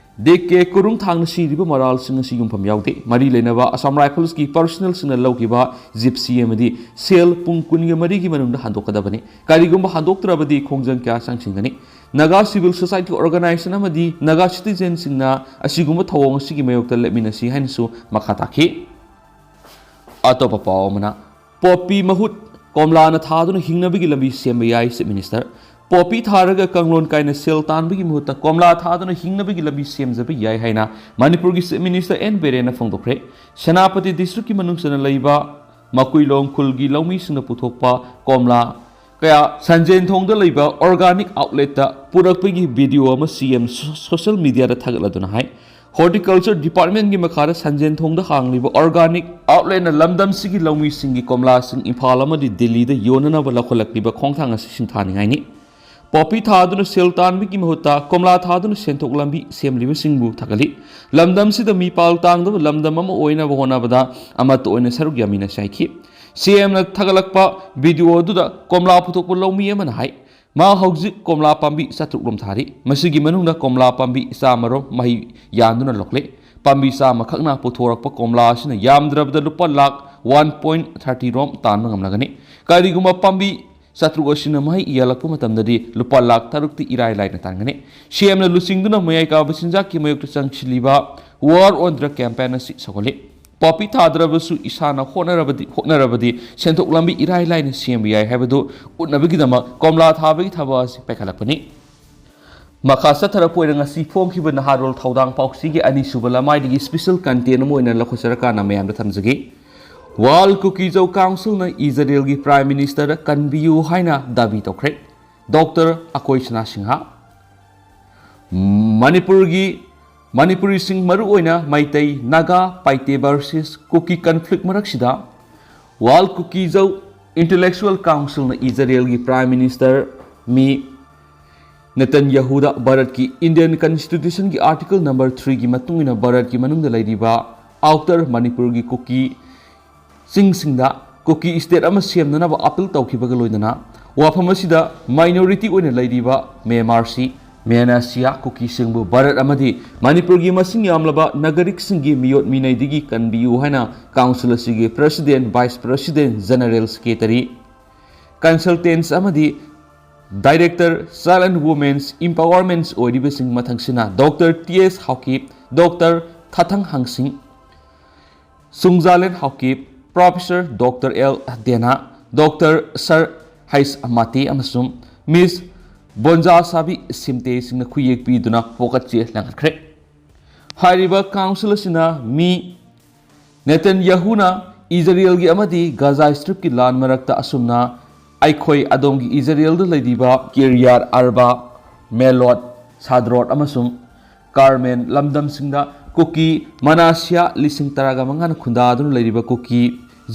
ꯗꯤ ꯀꯦ ꯀꯨꯔꯨꯡꯊꯥꯡꯅ ꯁꯤꯔꯤꯕ ꯃꯔꯥꯜꯁꯤꯡ ꯑꯁꯤ ꯌꯨꯝꯐꯝ ꯌꯥꯎꯗꯦ꯫ ꯃꯔꯤ ꯂꯩꯅꯕ ꯑꯁꯥꯝ ꯔꯥꯏꯐꯜꯁꯀꯤ ꯄꯔꯁꯅꯦꯜꯁꯤꯡꯅ ꯂꯧꯈꯤꯕ ꯖꯤꯞꯁꯤ ꯑꯃꯗꯤ ꯁꯦꯜ ꯄꯨꯡ ꯀꯨꯟꯒ ꯃꯔꯤꯒꯤ ꯃꯅꯨꯡꯗ ꯍꯟꯗꯣꯛꯀꯗꯕꯅꯤ꯫ ꯀꯔꯤꯒꯨꯝꯕ ꯍꯟꯗꯣꯛꯇ꯭ꯔꯕꯗꯤ ꯈꯣꯡꯖꯪ ꯀꯌꯥ ꯆꯪꯁꯤꯟꯒꯅꯤ꯫ ꯅꯥꯒꯥ ꯁꯤꯚꯤꯜ ꯁꯣꯁꯥꯏꯇꯤ ꯑꯣꯔꯒꯅꯥꯏꯖꯦꯁꯟ ꯑꯃꯗꯤ ꯅꯥꯒꯥ ꯁꯤꯇꯤꯖꯦꯟꯁꯤꯡꯅ ꯑꯁꯤꯒꯨꯝꯕ ꯊꯧꯑꯣꯡ ꯑꯁꯤꯒꯤ ꯃꯥꯌꯣꯛꯇ ꯂꯦꯞꯃꯤꯟꯅꯁꯤ ꯍꯥꯏꯅꯁꯨ ꯃꯈꯥ ꯇꯥꯈꯤ꯫ ꯑꯇꯣꯞꯄ ꯄꯥꯎ ꯑꯃꯅ, ꯄꯣꯄꯤ ꯃꯍꯨꯠ ꯀꯣꯝꯂꯥꯅ ꯊꯥꯗꯨꯅ ꯍꯤꯡꯅꯕꯒꯤ ꯂꯝꯕꯤ ꯁꯦꯝꯕ ꯌꯥꯏ, ꯆꯤꯐ ꯃꯤꯅꯤꯁꯇꯔ꯫ ꯄꯣꯄꯤ ꯊꯥꯔꯒ ꯀꯥꯡꯂꯣꯟ ꯀꯥꯏꯅ ꯁꯦꯜ ꯇꯥꯟꯕꯒꯤ ꯃꯍꯨꯠꯇ ꯀꯣꯝꯂꯥ ꯊꯥꯗꯨꯅ ꯍꯤꯡꯅꯕꯒꯤ ꯂꯝꯕꯤ ꯁꯦꯝꯖꯕ ꯌꯥꯏ ꯍꯥꯏꯅ ꯃꯅꯤꯄꯨꯔꯒꯤ ꯆꯤꯐ ꯃꯤꯅꯤꯁꯇꯔ ꯑꯦꯟ ꯕꯤꯔꯦꯟꯅ ꯐꯣꯡꯗꯣꯛꯈ꯭ꯔꯦ꯫ ꯁꯦꯅꯥꯄꯇꯤ ꯗꯤꯁꯇ꯭ꯔꯤꯛꯀꯤ ꯃꯅꯨꯡ ꯆꯟꯅ ꯂꯩꯕ ꯃꯀꯨꯏꯂꯣꯡ ꯈꯨꯜꯒꯤ ꯂꯧꯃꯤꯁꯤꯡꯅ ꯄꯨꯊꯣꯛꯄ ꯀꯣꯝꯂꯥ ꯀꯌꯥ ꯁꯟꯖꯦꯟꯊꯣꯡꯗ ꯂꯩꯕ ꯑꯣꯔꯒꯥꯅꯤꯛ ꯑꯥꯎꯠꯂꯦꯠꯇ ꯄꯨꯔꯛꯄꯒꯤ ꯚꯤꯗꯤꯑꯣ ꯑꯃ ꯁꯤ ꯑꯦꯝ ꯁꯣ-, ꯁꯣꯁꯦꯜ ꯃꯤꯗꯤꯌꯥꯗ ꯊꯥꯒꯠꯂꯗꯨꯅ ꯍꯥꯏ꯫ ꯍꯣꯔꯇꯤꯀꯜꯆꯔ ꯗꯤꯄꯥꯔꯠꯃꯦꯟꯒꯤ ꯃꯈꯥꯗ ꯁꯟꯖꯦꯟꯊꯣꯡꯗ ꯍꯥꯡꯂꯤꯕ ꯑꯣꯔꯒꯥꯅꯤꯛ ꯑꯥꯎꯠꯂꯦꯠꯅ ꯂꯝꯗꯝꯁꯤꯒꯤ ꯂꯧꯃꯤꯁꯤꯡꯒꯤ ꯀꯣꯝꯂꯥꯁꯤꯡ ꯏꯝꯐꯥꯜ ꯑꯃꯗꯤ ꯗꯤꯜꯂꯤꯗ ꯌꯣꯟꯅꯅꯕ ꯂꯧꯈꯠꯂꯛꯂꯤꯕ ꯈꯣꯡꯊꯥꯡ ꯑꯁꯤ ꯁꯤꯡꯊꯥꯅꯤꯡꯉꯥꯏꯅꯤ꯫ ꯄꯣꯄꯤ ꯊꯥꯗꯨꯅ ꯁꯦꯜ ꯇꯥꯟꯕꯒꯤ ꯃꯍꯨꯠꯇ ꯀꯣꯝꯂꯥ ꯊꯥꯗꯨꯅ ꯁꯦꯟꯊꯣꯛ ꯂꯝꯕꯤ ꯁꯦꯝꯂꯤꯕꯁꯤꯡꯕꯨ ꯊꯥꯒꯠꯂꯤ꯫ ꯂꯝꯗꯝꯁꯤꯗ ꯃꯤꯄꯥꯜ ꯇꯥꯡꯗꯕ ꯂꯝꯗꯝ ꯑꯃ ꯑꯣꯏꯅꯕ ꯍꯣꯠꯅꯕꯗ ꯑꯃꯠꯇ ꯑꯣꯏꯅ ꯁꯔꯨꯛ ꯌꯥꯃꯤꯟꯅꯁꯤ ꯍꯥꯏꯈꯤ꯫ ꯁꯤ ꯑꯦꯝꯅ ꯊꯥꯒꯠꯂꯛꯄ ꯚꯤꯗꯤꯑꯣ ꯑꯗꯨꯗ ꯀꯣꯝꯂꯥ ꯄꯨꯊꯣꯛꯄ ꯂꯧꯃꯤ ꯑꯃꯅ ꯍꯥꯏ, ꯃꯥ ꯍꯧꯖꯤꯛ ꯀꯣꯝꯂꯥ ꯄꯥꯝꯕꯤ ꯆꯥꯇ꯭ꯔꯨꯛ ꯔꯣꯝ ꯊꯥꯔꯤ꯫ ꯃꯁꯤꯒꯤ ꯃꯅꯨꯡꯗ ꯀꯣꯝꯂꯥ ꯄꯥꯝꯕꯤ ꯆꯥꯝꯃ ꯔꯣꯝ ꯃꯍꯩ ꯌꯥꯟꯗꯨꯅ ꯂꯣꯛꯂꯦ꯫ ꯄꯥꯝꯕꯤ ꯆꯥꯝꯃ ꯈꯛꯅ ꯄꯨꯊꯣꯔꯛꯄ ꯀꯣꯝꯂꯥ ꯑꯁꯤꯅ ꯌꯥꯝꯗ꯭ꯔꯕꯗ ꯂꯨꯄꯥ ꯂꯥꯈ ꯋꯥꯟ ꯄꯣꯏꯟ ꯊꯥꯔꯇꯤ ꯔꯣꯝ ꯇꯥꯟꯕ ꯉꯝꯂꯒꯅꯤ꯫ ꯀꯔꯤꯒꯨꯝꯕ ꯄꯥꯝꯕꯤ ꯆꯥꯇ꯭ꯔꯨꯛ ꯑꯁꯤꯅ ꯃꯍꯩ ꯌꯥꯜꯂꯛꯄ ꯃꯇꯝꯗꯗꯤ ꯂꯨꯄꯥ ꯂꯥꯈ ꯇꯔꯨꯛꯇꯤ ꯏꯔꯥꯏ ꯂꯥꯏꯅ ꯇꯥꯟꯒꯅꯤ꯫ ꯁꯦꯝꯅ ꯂꯨꯆꯤꯡꯗꯨꯅ ꯃꯌꯥꯏ ꯀꯥꯕ ꯆꯤꯟꯖꯥꯛꯀꯤ ꯃꯥꯌꯣꯛꯇ ꯆꯪꯁꯤꯜꯂꯤꯕ War on Drug campaign ꯑꯁꯤ ꯁꯧꯒꯠꯂꯤ꯫ ꯄꯣꯄꯤ ꯊꯥꯗ꯭ꯔꯕꯁꯨ ꯏꯁꯥꯅ ꯍꯣꯠꯅꯔꯕꯗꯤ, ꯍꯣꯠꯅꯔꯕꯗꯤ ꯁꯦꯟꯊꯣꯛ ꯂꯝꯕꯤ ꯏꯔꯥꯏ ꯂꯥꯏꯅ ꯁꯦꯝꯕ ꯌꯥꯏ ꯍꯥꯏꯕꯗꯨ ꯎꯠꯅꯕꯒꯤꯗꯃꯛ ꯀꯣꯝꯂꯥ ꯊꯥꯕꯒꯤ ꯊꯕꯛ ꯑꯁꯤ ꯄꯥꯏꯈꯠꯂꯛꯄꯅꯤ꯫ ꯃꯈꯥ ꯆꯠꯊꯔꯛꯄ ꯑꯣꯏꯅ ꯉꯁꯤ ꯐꯣꯡꯈꯤꯕ ꯅꯍꯥꯔꯣꯜ ꯊꯧꯗꯥꯡ ꯄꯥꯎꯆꯦꯒꯤ ꯑꯅꯤꯁꯨꯕ ꯂꯃꯥꯏꯗꯒꯤ special content ꯑꯃ ꯑꯣꯏꯅ ꯂꯧꯈꯠꯆꯔꯀꯥꯟꯗ ꯃꯌꯥꯝꯗ ꯊꯝꯖꯒꯦ꯫ World Kuki-Zo Council-ꯅ ꯏꯖꯔꯦꯜꯒꯤ Prime Minister ꯀꯟꯕꯤꯌꯨ ꯍꯥꯏꯅ ꯗꯥꯕꯤ ꯇꯧꯈ꯭ꯔꯦ꯫ ꯗꯣꯛꯇꯔ ꯑꯀꯣꯏ ꯁꯅꯥ ꯁꯤꯡꯍ꯫ ꯃꯅꯤꯄꯨꯔꯒꯤ, ꯃꯅꯤꯄꯨꯔꯤꯁꯤꯡ ꯃꯔꯨꯑꯣꯏꯅ ꯃꯩꯇꯩ, ꯅꯥꯒꯥ, ꯄꯥꯏꯇꯦ versus ꯀꯨꯀꯤ conflict ꯃꯔꯛꯁꯤꯗ World Kuki-Zo Intellectual Council-ꯅ ꯏꯖꯔꯦꯜꯒꯤ Prime Minister ꯃꯤ ꯅꯦꯇꯟꯌꯥꯍꯨꯗ ꯚꯥꯔꯠꯀꯤ Indian Constitution-ꯒꯤ Article number three-ꯒꯤ ꯃꯇꯨꯡ ꯏꯟꯅ ꯚꯥꯔꯠꯀꯤ ꯃꯅꯨꯡꯗ ꯂꯩꯔꯤꯕ Outer ꯃꯅꯤꯄꯨꯔꯒꯤ ꯀꯨꯀꯤ ꯆꯤꯡꯁꯤꯡꯗ ꯀꯨꯀꯤ state ꯑꯃ ꯁꯦꯝꯅꯅꯕ appeal ꯇꯧꯈꯤꯕꯒ ꯂꯣꯏꯅꯅ ꯋꯥꯐꯝ ꯑꯁꯤꯗ minority ꯑꯣꯏꯅ ꯂꯩꯔꯤꯕ ꯃ꯭ꯌꯥꯟꯃꯥꯔꯁꯤ ꯃꯦꯅꯥꯁꯤꯌꯥ ꯀꯨꯀꯤꯁꯤꯡꯕꯨ ꯚꯥꯔꯠ ꯑꯃꯗꯤ ꯃꯅꯤꯄꯨꯔꯒꯤ ꯃꯁꯤꯡ ꯌꯥꯝꯂꯕ ꯅꯥꯒꯔꯤꯛꯁꯤꯡꯒꯤ ꯃꯤꯑꯣꯠ ꯃꯤꯅꯩꯗꯒꯤ ꯀꯟꯕꯤꯌꯨ ꯍꯥꯏꯅ Council ꯑꯁꯤꯒꯤ President, Vice President, General Secretary, Consultants ꯑꯃꯗꯤ Director Child and Women's Empowerment ꯑꯣꯏꯔꯤꯕꯁꯤꯡ ꯃꯊꯪꯁꯤꯅ doctor T S Haokip, doctor ꯊꯥꯊꯪ ꯍꯪꯁꯤꯡ, ꯁꯨꯡꯖꯥꯂꯦꯟ Haokip, Professor doctor L ꯗꯦꯅꯥ, doctor sir ꯍꯩꯁ ꯃꯥꯇꯦ ꯑꯃꯁꯨꯡ ꯃꯤꯁ ꯕꯣꯟꯖꯥꯁꯥꯕꯤ ꯁꯤꯝꯇꯦꯁꯤꯡꯅ ꯈꯨꯌꯦꯛ ꯄꯤꯗꯨꯅ ꯋꯥꯀꯠ ꯆꯦ ꯂꯪꯈꯠꯈ꯭ꯔꯦ꯫ ꯍꯥꯏꯔꯤꯕ Council ꯑꯁꯤꯅ ꯃꯤ ꯅꯦꯇꯟꯌꯥꯍꯨꯅ ꯏꯖꯔꯦꯜꯒꯤ ꯑꯃꯗꯤ ꯒꯥꯖꯥ Strip-ꯀꯤ ꯂꯥꯟ ꯃꯔꯛꯇ ꯑꯁꯨꯝꯅ ꯑꯩꯈꯣꯏ ꯑꯗꯣꯝꯒꯤ ꯏꯖꯔꯦꯜꯗ ꯂꯩꯔꯤꯕ ꯀꯤꯔꯌꯥꯠ ꯑꯔꯕꯥ, ꯃꯦꯂꯣꯠ, ꯁꯥꯗ꯭ꯔꯣꯠ ꯑꯃꯁꯨꯡ ꯀꯥꯔꯃꯦꯟ ꯂꯝꯗꯝꯁꯤꯡꯗ ꯀꯨꯀꯤ ꯃꯅꯥꯁꯤꯌꯥ ꯂꯤꯁꯤꯡ ꯇꯔꯥꯒ ꯃꯉꯥꯅ ꯈꯨꯟꯗꯥꯗꯨꯅ ꯂꯩꯔꯤꯕ ꯀꯨꯀꯤ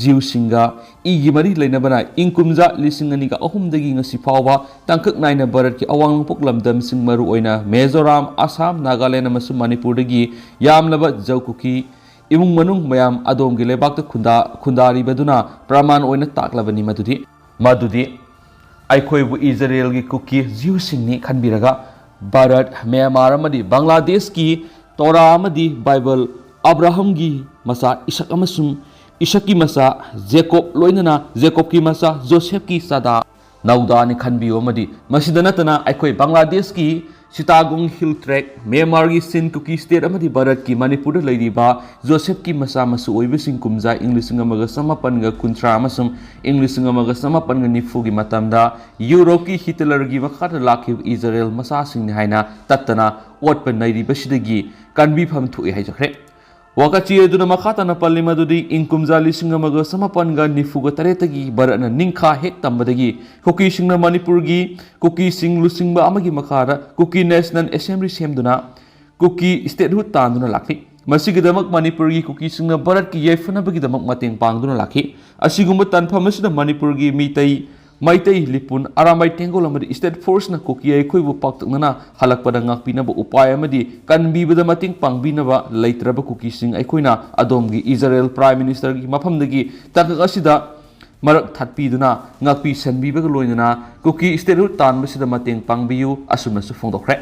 ꯖꯤꯎꯁꯤꯡꯒ ꯏꯒꯤ ꯃꯔꯤ ꯂꯩꯅꯕꯅ ꯏꯪ ꯀꯨꯝꯖꯥ ꯂꯤꯁꯤꯡ ꯑꯅꯤꯒ ꯑꯍꯨꯝꯗꯒꯤ ꯉꯁꯤ ꯐꯥꯎꯕ ꯇꯥꯡꯀꯛ ꯅꯥꯏꯅ ꯚꯥꯔꯠꯀꯤ ꯑꯋꯥꯡ ꯅꯣꯡꯄꯣꯛ ꯂꯝꯗꯝꯁꯤꯡ, ꯃꯔꯨꯑꯣꯏꯅ ꯃꯤꯖꯣꯔꯥꯝ, ꯑꯁꯥꯝ, ꯅꯥꯒꯥꯂꯦꯟ ꯑꯃꯁꯨꯡ ꯃꯅꯤꯄꯨꯔꯗꯒꯤ ꯌꯥꯝꯂꯕ ꯖꯧ ꯀꯨꯀꯤ ꯏꯃꯨꯡ ꯃꯅꯨꯡ ꯃꯌꯥꯝ ꯑꯗꯣꯝꯒꯤ ꯂꯩꯕꯥꯛꯇ ꯈꯨꯟꯗꯥ-, ꯈꯨꯟꯗꯥꯔꯤꯕꯗꯨꯅ ꯄ꯭ꯔꯃꯥꯟ ꯑꯣꯏꯅ ꯇꯥꯛꯂꯕꯅꯤ ꯃꯗꯨꯗꯤ, ꯃꯗꯨꯗꯤ ꯑꯩꯈꯣꯏꯕꯨ ꯏꯖꯔꯦꯜꯒꯤ ꯀꯨꯀꯤ ꯖꯤꯎꯁꯤꯡꯅꯤ ꯈꯟꯕꯤꯔꯒ ꯚꯥꯔꯠ, ꯃ꯭ꯌꯥꯟꯃꯥꯔ ꯑꯃꯗꯤ ꯕꯪꯒ꯭ꯂꯥꯗꯦꯁꯀꯤ ꯇꯣꯔꯥ ꯑꯃꯗꯤ ꯕꯥꯏꯕꯜ, ꯑꯕ꯭ꯔꯥꯍꯝꯒꯤ ꯃꯆꯥ ꯏꯁꯛ ꯑꯃꯁꯨꯡ ꯏꯁꯛꯀꯤ ꯃꯆꯥ ꯖꯦꯀꯣꯕ ꯂꯣꯏꯅꯅ ꯖꯦꯀꯣꯕꯀꯤ ꯃꯆꯥ ꯖꯣꯁꯦꯐꯀꯤ ꯆꯥꯗꯥ ꯅꯧꯗꯥꯅꯤ ꯈꯟꯕꯤꯌꯨ꯫ ꯑꯃꯗꯤ ꯃꯁꯤꯗ ꯅꯠꯇꯅ ꯑꯩꯈꯣꯏ ꯕꯪꯒ꯭ꯂꯥꯗꯦꯁꯀꯤ ꯁꯤꯇꯥꯒꯣꯡ ꯍꯤꯜ ꯇ꯭ꯔꯦꯛ, ꯃ꯭ꯌꯥꯟꯃꯥꯔꯒꯤ ꯁꯤꯟ ꯀꯨꯀꯤ ꯁ꯭ꯇꯦꯠ ꯑꯃꯗꯤ ꯚꯥꯔꯠꯀꯤ ꯃꯅꯤꯄꯨꯔꯗ ꯂꯩꯔꯤꯕ ꯖꯣꯁꯦꯐꯀꯤ ꯃꯆꯥ ꯃꯁꯨ ꯑꯣꯏꯕꯁꯤꯡ ꯀꯨꯝꯖꯥ ꯏꯪ ꯂꯤꯁꯤꯡ ꯑꯃꯒ ꯆꯃꯥꯄꯟꯒ ꯀꯨꯟꯊ꯭ꯔꯥ ꯑꯃꯁꯨꯡ ꯏꯪ ꯂꯤꯁꯤꯡ ꯑꯃꯒ ꯆꯃꯥꯄꯟꯒ ꯅꯤꯐꯨꯒꯤ ꯃꯇꯝꯗ ꯌꯨꯔꯣꯞꯀꯤ ꯍꯤꯇꯂꯔꯒꯤ ꯃꯈꯥꯗ ꯂꯥꯛꯈꯤꯕ ꯏꯖꯔꯦꯜ ꯃꯆꯥꯁꯤꯡꯅꯤ ꯍꯥꯏꯅ ꯇꯠꯇꯅ ꯑꯣꯠꯄ ꯅꯩꯔꯤꯕꯁꯤꯗꯒꯤ ꯀꯟꯕꯤꯐꯝ ꯊꯣꯛꯏ ꯍꯥꯏꯖꯈ꯭ꯔꯦ꯫ ꯋꯥꯀꯠꯆꯦ ꯑꯗꯨꯅ ꯃꯈꯥ ꯇꯥꯅ ꯄꯜꯂꯤ ꯃꯗꯨꯗꯤ ꯏꯪ ꯀꯨꯝꯖꯥ ꯂꯤꯁꯤꯡ ꯑꯃꯒ ꯆꯃꯥꯄꯟꯒ ꯅꯤꯐꯨꯒ ꯇꯔꯦꯠꯇꯒꯤ ꯚꯥꯔꯠꯅ ꯅꯤꯡꯈꯥ ꯍꯦꯛ ꯇꯝꯕꯗꯒꯤ ꯀꯨꯀꯤꯁꯤꯡꯅ ꯃꯅꯤꯄꯨꯔꯒꯤ ꯀꯨꯀꯤꯁꯤꯡ ꯂꯨꯆꯤꯡꯕ ꯑꯃꯒꯤ ꯃꯈꯥꯗ ꯀꯨꯀꯤ ꯅꯦꯁꯅꯦꯜ ꯑꯦꯁꯦꯝꯕ꯭ꯂꯤ ꯁꯦꯝꯗꯨꯅ ꯀꯨꯀꯤ ꯁ꯭ꯇꯦꯠꯍꯨꯗ ꯇꯥꯟꯗꯨꯅ ꯂꯥꯛꯂꯤ꯫ ꯃꯁꯤꯒꯤꯗꯃꯛ ꯃꯅꯤꯄꯨꯔꯒꯤ ꯀꯨꯀꯤꯁꯤꯡꯅ ꯚꯥꯔꯠꯀꯤ ꯌꯥꯏꯐꯅꯕꯒꯤꯗꯃꯛ ꯃꯇꯦꯡ ꯄꯥꯡꯗꯨꯅ ꯂꯥꯛꯈꯤ꯫ ꯑꯁꯤꯒꯨꯝꯕ ꯇꯥꯟꯐꯝ ꯑꯁꯤꯗ ꯃꯅꯤꯄꯨꯔꯒꯤ ꯃꯤꯇꯩ ꯃꯩꯇꯩ ꯂꯤꯄꯨꯟ, ꯑꯔꯥꯝꯕꯥꯏ ꯇꯦꯡꯒꯣꯜ ꯑꯃꯗꯤ ꯁ꯭ꯇꯦꯠ ꯐꯣꯔꯁꯅ ꯀꯨꯀꯤ ꯑꯩꯈꯣꯏꯕꯨ ꯄꯥꯛꯇꯛꯅꯅ ꯍꯜꯂꯛꯄꯗ ꯉꯥꯛꯄꯤꯅꯕ ꯎꯄꯥꯏ ꯑꯃꯗꯤ ꯀꯟꯕꯤꯕꯗ ꯃꯇꯦꯡ ꯄꯥꯡꯕꯤꯅꯕ ꯂꯩꯇ꯭ꯔꯕ ꯀꯨꯀꯤꯁꯤꯡ ꯑꯩꯈꯣꯏꯅ ꯑꯗꯣꯝꯒꯤ ꯏꯖꯔꯦꯜ ꯄ꯭ꯔꯥꯏꯝ ꯃꯤꯅꯤꯁꯇꯔꯒꯤ ꯃꯐꯝꯗꯒꯤ ꯇꯥꯡꯀꯛ ꯑꯁꯤꯗ ꯃꯔꯛ ꯊꯠꯄꯤꯗꯨꯅ ꯉꯥꯛꯄꯤ ꯁꯦꯟꯕꯤꯕꯒ ꯂꯣꯏꯅꯅ ꯀꯨꯀꯤ ꯁ꯭ꯇꯦꯠꯍꯨꯗ ꯇꯥꯟꯕꯁꯤꯗ ꯃꯇꯦꯡ ꯄꯥꯡꯕꯤꯌꯨ ꯑꯁꯨꯝꯅꯁꯨ ꯐꯣꯡꯗꯣꯛꯈ꯭ꯔꯦ꯫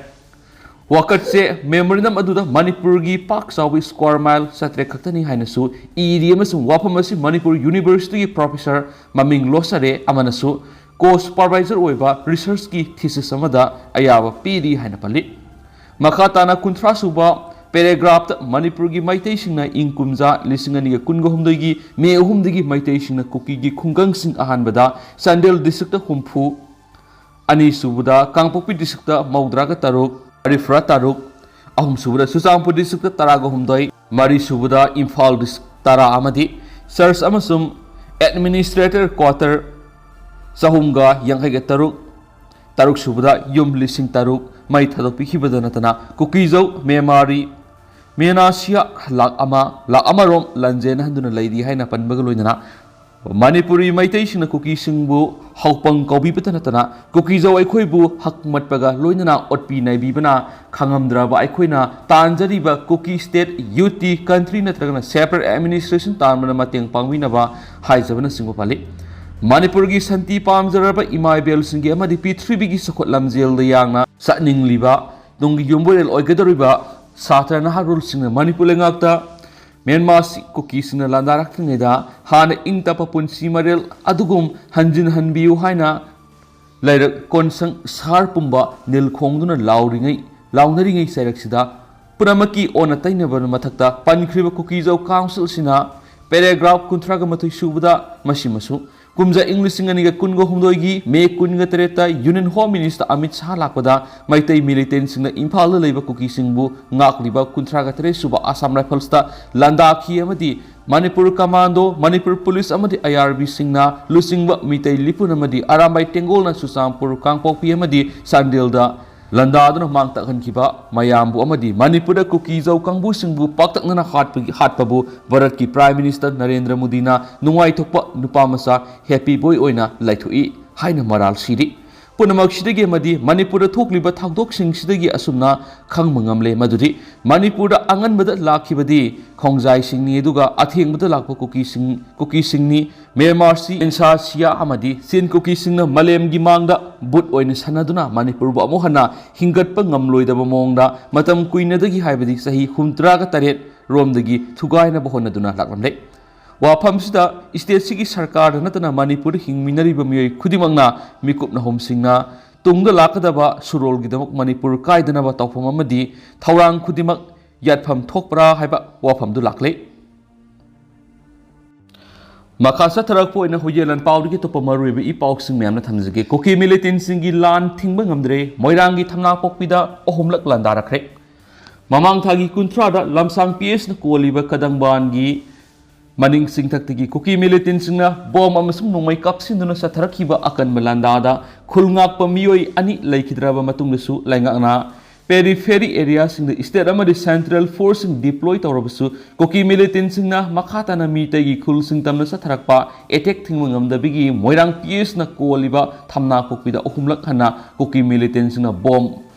ꯋꯥꯀꯠꯁꯦ ꯃꯦꯃꯣꯔꯦꯟꯗꯝ ꯑꯗꯨꯗ ꯃꯅꯤꯄꯨꯔꯒꯤ ꯄꯥꯛ ꯆꯥꯎꯕ ꯁ꯭ꯀ꯭ꯋꯥꯔ ꯃꯥꯏꯜ ꯆꯥꯇ꯭ꯔꯦꯠ ꯈꯛꯇꯅꯤ ꯍꯥꯏꯅꯁꯨ ꯏꯔꯤ ꯑꯃꯁꯨꯡ ꯋꯥꯐꯝ ꯑꯁꯤ ꯃꯅꯤꯄꯨꯔ ꯌꯨꯅꯤꯚꯔꯁꯤꯇꯤꯒꯤ ꯄ꯭ꯔꯣꯐꯦꯁꯔ ꯃꯃꯤꯡ ꯂꯣꯁꯔꯦ ꯑꯃꯅꯁꯨ ꯀꯣ ꯁꯨꯄꯔꯚꯥꯏꯖꯔ ꯑꯣꯏꯕ ꯔꯤꯁꯔꯆꯀꯤ ꯊꯤꯁꯤꯁ ꯑꯃꯗ ꯑꯌꯥꯕ ꯄꯤꯔꯤ ꯍꯥꯏꯅ ꯄꯜꯂꯤ꯫ ꯃꯈꯥ ꯇꯥꯅ ꯀꯨꯟꯊ꯭ꯔꯥ ꯁꯨꯕ ꯄꯦꯔꯥꯒ꯭ꯔꯥꯐꯇ ꯃꯅꯤꯄꯨꯔꯒꯤ ꯃꯩꯇꯩꯁꯤꯡꯅ ꯏꯪ ꯀꯨꯝꯖꯥ ꯂꯤꯁꯤꯡ ꯑꯅꯤꯒ ꯀꯨꯟꯒ ꯍꯨꯝꯗꯣꯏꯒꯤ ꯃꯦ ꯑꯍꯨꯝꯗꯒꯤ ꯃꯩꯇꯩꯁꯤꯡꯅ ꯀꯨꯀꯤꯒꯤ ꯈꯨꯡꯒꯪꯁꯤꯡ ꯑꯍꯥꯟꯕꯗ ꯆꯥꯟꯗꯦꯜ ꯗꯤꯁꯇ꯭ꯔꯤꯛꯇ ꯍꯨꯝꯐꯨ, ꯑꯅꯤꯁꯨꯕꯗ ꯀꯥꯡꯄꯣꯛꯄꯤ ꯗꯤꯁꯇ꯭ꯔꯤꯛꯇ ꯃꯧꯗ꯭ꯔꯥꯒ ꯇꯔꯨꯛ, ꯃꯔꯤꯐꯨꯔꯥ ꯇꯔꯨꯛ, ꯑꯍꯨꯝꯁꯨꯕꯗ ꯆꯨꯔꯆꯥꯟꯄꯨꯔ ꯗꯤꯁꯇ꯭ꯔꯤꯛꯇ ꯇꯔꯥꯒ ꯍꯨꯝꯗꯣꯏ, ꯃꯔꯤꯁꯨꯕꯗ ꯏꯝꯐꯥꯜ ꯗꯤꯁꯇ꯭ꯔꯤꯛ ꯇꯔꯥ ꯑꯃꯗꯤ ꯆꯔꯆ ꯑꯃꯁꯨꯡ ꯑꯦꯗꯃꯤꯅꯤꯁꯇ꯭ꯔꯦꯇꯔ ꯀ꯭ꯋꯥꯇꯔ ꯆꯍꯨꯝꯒ ꯌꯥꯡꯈꯩꯒ ꯇꯔꯨꯛ, ꯇꯔꯨꯛꯁꯨꯕꯗ ꯌꯨꯝ ꯂꯤꯁꯤꯡ ꯇꯔꯨꯛ ꯃꯩ ꯊꯥꯗꯣꯛꯄꯤꯈꯤꯕꯗ ꯅꯠꯇꯅ ꯀꯨꯀꯤꯖꯧ ꯃꯦꯃꯥꯔꯤ ꯃꯦꯅꯥꯁꯤꯌꯥ ꯂꯥꯛ ꯑꯃ, ꯂꯥꯛ ꯑꯃꯔꯣꯝ ꯂꯟꯖꯦꯟꯍꯟꯗꯨꯅ ꯂꯩꯔꯤ ꯍꯥꯏꯅ ꯄꯟꯕꯒ ꯂꯣꯏꯅꯅ ꯃꯅꯤꯄꯨꯔꯤ ꯃꯩꯇꯩꯁꯤꯡꯅ ꯀꯨꯀꯤꯁꯤꯡꯕꯨ ꯍꯧꯄꯪ ꯀꯧꯕꯤꯕꯇ ꯅꯠꯇꯅ ꯀꯨꯀꯤꯖꯧ ꯑꯩꯈꯣꯏꯕꯨ ꯍꯛꯃꯠꯄꯒ ꯂꯣꯏꯅꯅ ꯑꯣꯠꯄꯤ ꯅꯩꯕꯤꯕꯅ ꯈꯪꯉꯝꯗ꯭ꯔꯕ ꯑꯩꯈꯣꯏꯅ ꯇꯥꯟꯖꯔꯤꯕ ꯀꯨꯀꯤ ꯁ꯭ꯇꯦꯠ, ꯌꯨꯇꯤ, ꯀꯟꯇ꯭ꯔꯤ ꯅꯠꯇ꯭ꯔꯒꯅ ꯁꯦꯄꯔꯦꯠ ꯑꯦꯗꯃꯤꯅꯤꯁꯇ꯭ꯔꯦꯁꯟ ꯇꯥꯟꯕꯗ ꯃꯇꯦꯡ ꯄꯥꯡꯕꯤꯅꯕ ꯍꯥꯏꯖꯕꯅꯆꯤꯡꯕ ꯄꯜꯂꯤ꯫ ꯃꯅꯤꯄꯨꯔꯒꯤ ꯁꯥꯟꯇꯤ ꯄꯥꯝꯖꯔꯕ ꯏꯃꯥ ꯏꯕꯦꯜꯁꯤꯡꯒꯤ ꯑꯃꯗꯤ ꯄ꯭ꯔꯤꯊꯤꯕꯤꯒꯤ ꯆꯥꯎꯈꯠ ꯂꯝꯖꯦꯜꯗ ꯌꯥꯡꯅ ꯆꯠꯅꯤꯡꯂꯤꯕ ꯇꯨꯡꯒꯤ ꯌꯨꯝꯕꯨꯔꯦꯜ ꯑꯣꯏꯒꯗꯧꯔꯤꯕ ꯁꯥꯇ꯭ꯔ ꯅꯍꯥꯔꯣꯜꯁꯤꯡꯅ ꯃꯅꯤꯄꯨꯔ ꯂꯩꯉꯥꯛꯇ ꯃ꯭ꯌꯥꯟꯃꯥꯔꯁꯤ ꯀꯨꯀꯤꯁꯤꯡꯅ ꯂꯥꯟꯗꯥꯔꯛꯇ꯭ꯔꯤꯉꯩꯗ ꯍꯥꯟꯅ ꯏꯪ ꯇꯞꯄ ꯄꯨꯟꯁꯤ ꯃꯔꯦꯜ ꯑꯗꯨꯒꯨꯝ ꯍꯟꯖꯤꯟꯍꯟꯕꯤꯌꯨ ꯍꯥꯏꯅ ꯂꯩꯔꯛ ꯀꯣꯟꯁꯪ ꯁꯍꯔ ꯄꯨꯝꯕ ꯅꯤꯜ ꯈꯣꯡꯗꯨꯅ ꯂꯥꯎꯔꯤꯉꯩ, ꯂꯥꯎꯅꯔꯤꯉꯩ ꯆꯩꯔꯛꯁꯤꯗ ꯄꯨꯝꯅꯃꯛꯀꯤ ꯑꯣꯟꯅ ꯇꯩꯅꯕ ꯃꯊꯛꯇ ꯄꯟꯈ꯭ꯔꯤꯕ ꯀꯨꯀꯤꯖꯧ ꯀꯥꯎꯟꯁꯤꯜꯁꯤꯅ ꯄꯦꯔꯥꯒ꯭ꯔꯥꯐ ꯀꯨꯟꯊ꯭ꯔꯥꯒ ꯃꯥꯊꯣꯏ ꯁꯨꯕꯗ ꯃꯁꯤꯃꯁꯨ ꯀꯨꯝꯖꯥ ꯏꯪ ꯂꯤꯁꯤꯡ ꯑꯅꯤꯒ ꯀꯨꯟꯒ ꯍꯨꯝꯗꯣꯏꯒꯤ ꯃꯦ ꯀꯨꯟꯒ ꯇꯔꯦꯠꯇ union home minister Amit Shah ꯂꯥꯛꯄꯗ ꯃꯩꯇꯩ ꯃꯤꯂꯤꯇꯦꯟꯁꯤꯡꯅ ꯏꯝꯐꯥꯜꯗ ꯂꯩꯕ ꯀꯨꯀꯤꯁꯤꯡꯕꯨ ꯉꯥꯛꯂꯤꯕ ꯀꯨꯟꯊ꯭ꯔꯥꯒ ꯇꯔꯦꯠ ꯁꯨꯕ ꯑꯁꯥꯝ ꯔꯥꯏꯐꯜꯁꯇ ꯂꯥꯟꯗꯥꯈꯤ ꯑꯃꯗꯤ ꯃꯅꯤꯄꯨꯔ ꯀꯃꯥꯟꯗꯣ, ꯃꯅꯤꯄꯨꯔ ꯄꯨꯂꯤꯁ ꯑꯃꯗꯤ ꯑꯥꯏ ꯑꯥꯔ ꯕꯤꯁꯤꯡꯅ ꯂꯨꯆꯤꯡꯕ ꯃꯤꯇꯩ ꯂꯤꯄꯨꯟ ꯑꯃꯗꯤ ꯑꯔꯥꯝꯕꯥꯏ ꯇꯦꯡꯒꯣꯜꯅ ꯆꯨꯔꯆꯥꯟꯄꯨꯔ, ꯀꯥꯡꯄꯣꯛꯄꯤ ꯑꯃꯗꯤ ꯆꯥꯟꯗꯦꯜꯗ ꯂꯥꯟꯗꯥꯗꯨꯅ ꯃꯥꯡ ꯇꯥꯛꯍꯟꯈꯤꯕ ꯃꯌꯥꯝꯕꯨ ꯑꯃꯗꯤ ꯃꯅꯤꯄꯨꯔꯗ ꯀꯨꯀꯤꯖꯧ ꯀꯥꯡꯕꯨꯁꯤꯡꯕꯨ ꯄꯥꯛꯇꯛꯅꯅ ꯍꯥꯠꯄꯒꯤ, ꯍꯥꯠꯄꯕꯨ ꯚꯥꯔꯠꯀꯤ ꯄ꯭ꯔꯥꯏꯝ ꯃꯤꯅꯤꯁꯇꯔ ꯅꯔꯦꯟꯗ꯭ꯔ ꯃꯣꯗꯤꯅ ꯅꯨꯡꯉꯥꯏꯊꯣꯛꯄ ꯅꯨꯄꯥ ꯃꯆꯥ ꯍꯦꯄꯤ ꯕꯣꯏ ꯑꯣꯏꯅ ꯂꯩꯊꯣꯛꯏ ꯍꯥꯏꯅ ꯃꯔꯥꯜ ꯁꯤꯔꯤ꯫ ꯄꯨꯝꯅꯃꯛꯁꯤꯗꯒꯤ ꯑꯃꯗꯤ ꯃꯅꯤꯄꯨꯔꯗ ꯊꯣꯛꯂꯤꯕ ꯊꯧꯗꯣꯛꯁꯤꯡꯁꯤꯗꯒꯤ ꯑꯁꯨꯝꯅ ꯈꯪꯕ ꯉꯝꯂꯦ ꯃꯗꯨꯗꯤ ꯃꯅꯤꯄꯨꯔꯗ ꯑꯉꯟꯕꯗ ꯂꯥꯛꯈꯤꯕꯗꯤ ꯈꯣꯡꯖꯥꯏꯁꯤꯡꯅꯤ, ꯑꯗꯨꯒ ꯑꯊꯦꯡꯕꯗ ꯂꯥꯛꯄ ꯀꯨꯀꯤꯁꯤꯡ, ꯀꯨꯀꯤꯁꯤꯡꯅꯤ꯫ ꯃ꯭ꯌꯥꯟꯃꯥꯔꯁꯤ, ꯏꯟꯁꯥꯁꯤꯌꯥ ꯑꯃꯗꯤ ꯆꯤꯟ ꯀꯨꯀꯤꯁꯤꯡꯅ ꯃꯥꯂꯦꯝꯒꯤ ꯃꯥꯡꯗ ꯚꯨꯠ ꯑꯣꯏꯅ ꯁꯥꯟꯅꯗꯨꯅ ꯃꯅꯤꯄꯨꯔꯕꯨ ꯑꯃꯨꯛ ꯍꯟꯅ ꯍꯤꯡꯒꯠꯄ ꯉꯝꯂꯣꯏꯗꯕ ꯃꯑꯣꯡꯗ ꯃꯇꯝ ꯀꯨꯏꯅꯗꯒꯤ, ꯍꯥꯏꯕꯗꯤ ꯆꯍꯤ ꯍꯨꯝꯗ꯭ꯔꯥꯒ ꯇꯔꯦꯠ ꯔꯣꯝꯗꯒꯤ ꯊꯨꯒꯥꯏꯅꯕ ꯍꯣꯠꯅꯗꯨꯅ ꯂꯥꯛꯂꯝꯂꯦ꯫ ꯋꯥꯐꯝꯁꯤꯗ ꯁ꯭ꯇꯦꯠꯁꯤꯒꯤ ꯁꯔꯀꯥꯔꯗ ꯅꯠꯇꯅ ꯃꯅꯤꯄꯨꯔꯗ ꯍꯤꯡꯃꯤꯟꯅꯔꯤꯕ ꯃꯤꯑꯣꯏ ꯈꯨꯗꯤꯡꯃꯛꯅ ꯃꯤꯀꯨꯞ ꯅꯥꯍꯨꯝꯁꯤꯡꯅ ꯇꯨꯡꯗ ꯂꯥꯛꯀꯗꯕ ꯁꯨꯔꯣꯜꯒꯤꯗꯃꯛ ꯃꯅꯤꯄꯨꯔ ꯀꯥꯏꯗꯅꯕ ꯇꯧꯐꯝ ꯑꯃꯗꯤ ꯊꯧꯔꯥꯡ ꯈꯨꯗꯤꯡꯃꯛ ꯌꯥꯠꯐꯝ ꯊꯣꯛꯄ꯭ꯔꯥ ꯍꯥꯏꯕ ꯋꯥꯐꯝꯗꯨ ꯂꯥꯛꯂꯦ꯫ ꯃꯈꯥ ꯆꯠꯊꯔꯛꯄ ꯑꯣꯏꯅ ꯍꯨꯏꯌꯦꯟ ꯂꯥꯟꯄꯥꯎꯗꯒꯤ ꯑꯇꯣꯞꯄ ꯃꯔꯨꯑꯣꯏꯕ ꯏ ꯄꯥꯎꯁꯤꯡ ꯃꯌꯥꯝꯅ ꯊꯝꯖꯒꯦ꯫ ꯀꯨꯀꯤ ꯃꯤꯂꯤꯇꯦꯟꯁꯤꯡꯒꯤ ꯂꯥꯟ ꯊꯤꯡꯕ ꯉꯝꯗ꯭ꯔꯦ꯫ ꯃꯣꯏꯔꯥꯡꯒꯤ ꯊꯝꯅꯥꯄꯣꯛꯄꯤꯗ ꯑꯍꯨꯝꯂꯛ ꯂꯥꯟꯗꯥꯔꯛꯈ꯭ꯔꯦ꯫ ꯃꯃꯥꯡ ꯊꯥꯒꯤ ꯀꯨꯟꯊ꯭ꯔꯥꯗ ꯂꯝꯁꯥꯡ ꯄꯤ ꯑꯦꯁꯅ ꯀꯣꯜꯂꯤꯕ ꯀꯗꯪꯕꯥꯟꯒꯤ ꯃꯅꯤꯡ ꯆꯤꯡꯊꯛꯇꯒꯤ ꯀꯨꯀꯤ ꯃꯤꯂꯤꯇꯦꯟꯁꯤꯡꯅ ꯕꯣꯝ ꯑꯃꯁꯨꯡ ꯅꯣꯡꯃꯩ ꯀꯥꯞꯁꯤꯟꯗꯨꯅ ꯆꯠꯊꯔꯛꯈꯤꯕ ꯑꯀꯟꯕ ꯂꯥꯟꯗꯥꯗ ꯈꯨꯜ ꯉꯥꯛꯄ ꯃꯤꯑꯣꯏ ꯑꯅꯤ ꯂꯩꯈꯤꯗ꯭ꯔꯕ ꯃꯇꯨꯡꯗꯁꯨ ꯂꯩꯉꯥꯛꯅ ꯄꯦꯔꯤꯐꯦꯔꯤ ꯑꯦꯔꯤꯌꯥꯁꯤꯡꯗ ꯁ꯭ꯇꯦꯠ ꯑꯃꯗꯤ ꯁꯦꯟꯇ꯭ꯔꯦꯜ ꯐꯣꯔꯁꯁꯤꯡ ꯗꯤꯄ꯭ꯂꯣꯏ ꯇꯧꯔꯕꯁꯨ ꯀꯨꯀꯤ ꯃꯤꯂꯤꯇꯦꯟꯁꯤꯡꯅ ꯃꯈꯥ ꯇꯥꯅ ꯃꯤꯇꯩꯒꯤ ꯈꯨꯜꯁꯤꯡ ꯇꯝꯅ ꯆꯠꯊꯔꯛꯄ ꯑꯦꯇꯦꯛ ꯊꯤꯡꯕ ꯉꯝꯗꯕꯒꯤ ꯃꯣꯏꯔꯥꯡ ꯄꯤ ꯑꯦꯁꯅ ꯀꯣꯜꯂꯤꯕ ꯊꯝꯅꯥꯄꯣꯛꯄꯤꯗ ꯑꯍꯨꯝꯂꯛ ꯍꯟꯅ ꯀꯨꯀꯤ ꯃꯤꯂꯤꯇꯦꯟꯁꯤꯡꯅ ꯕꯣꯝ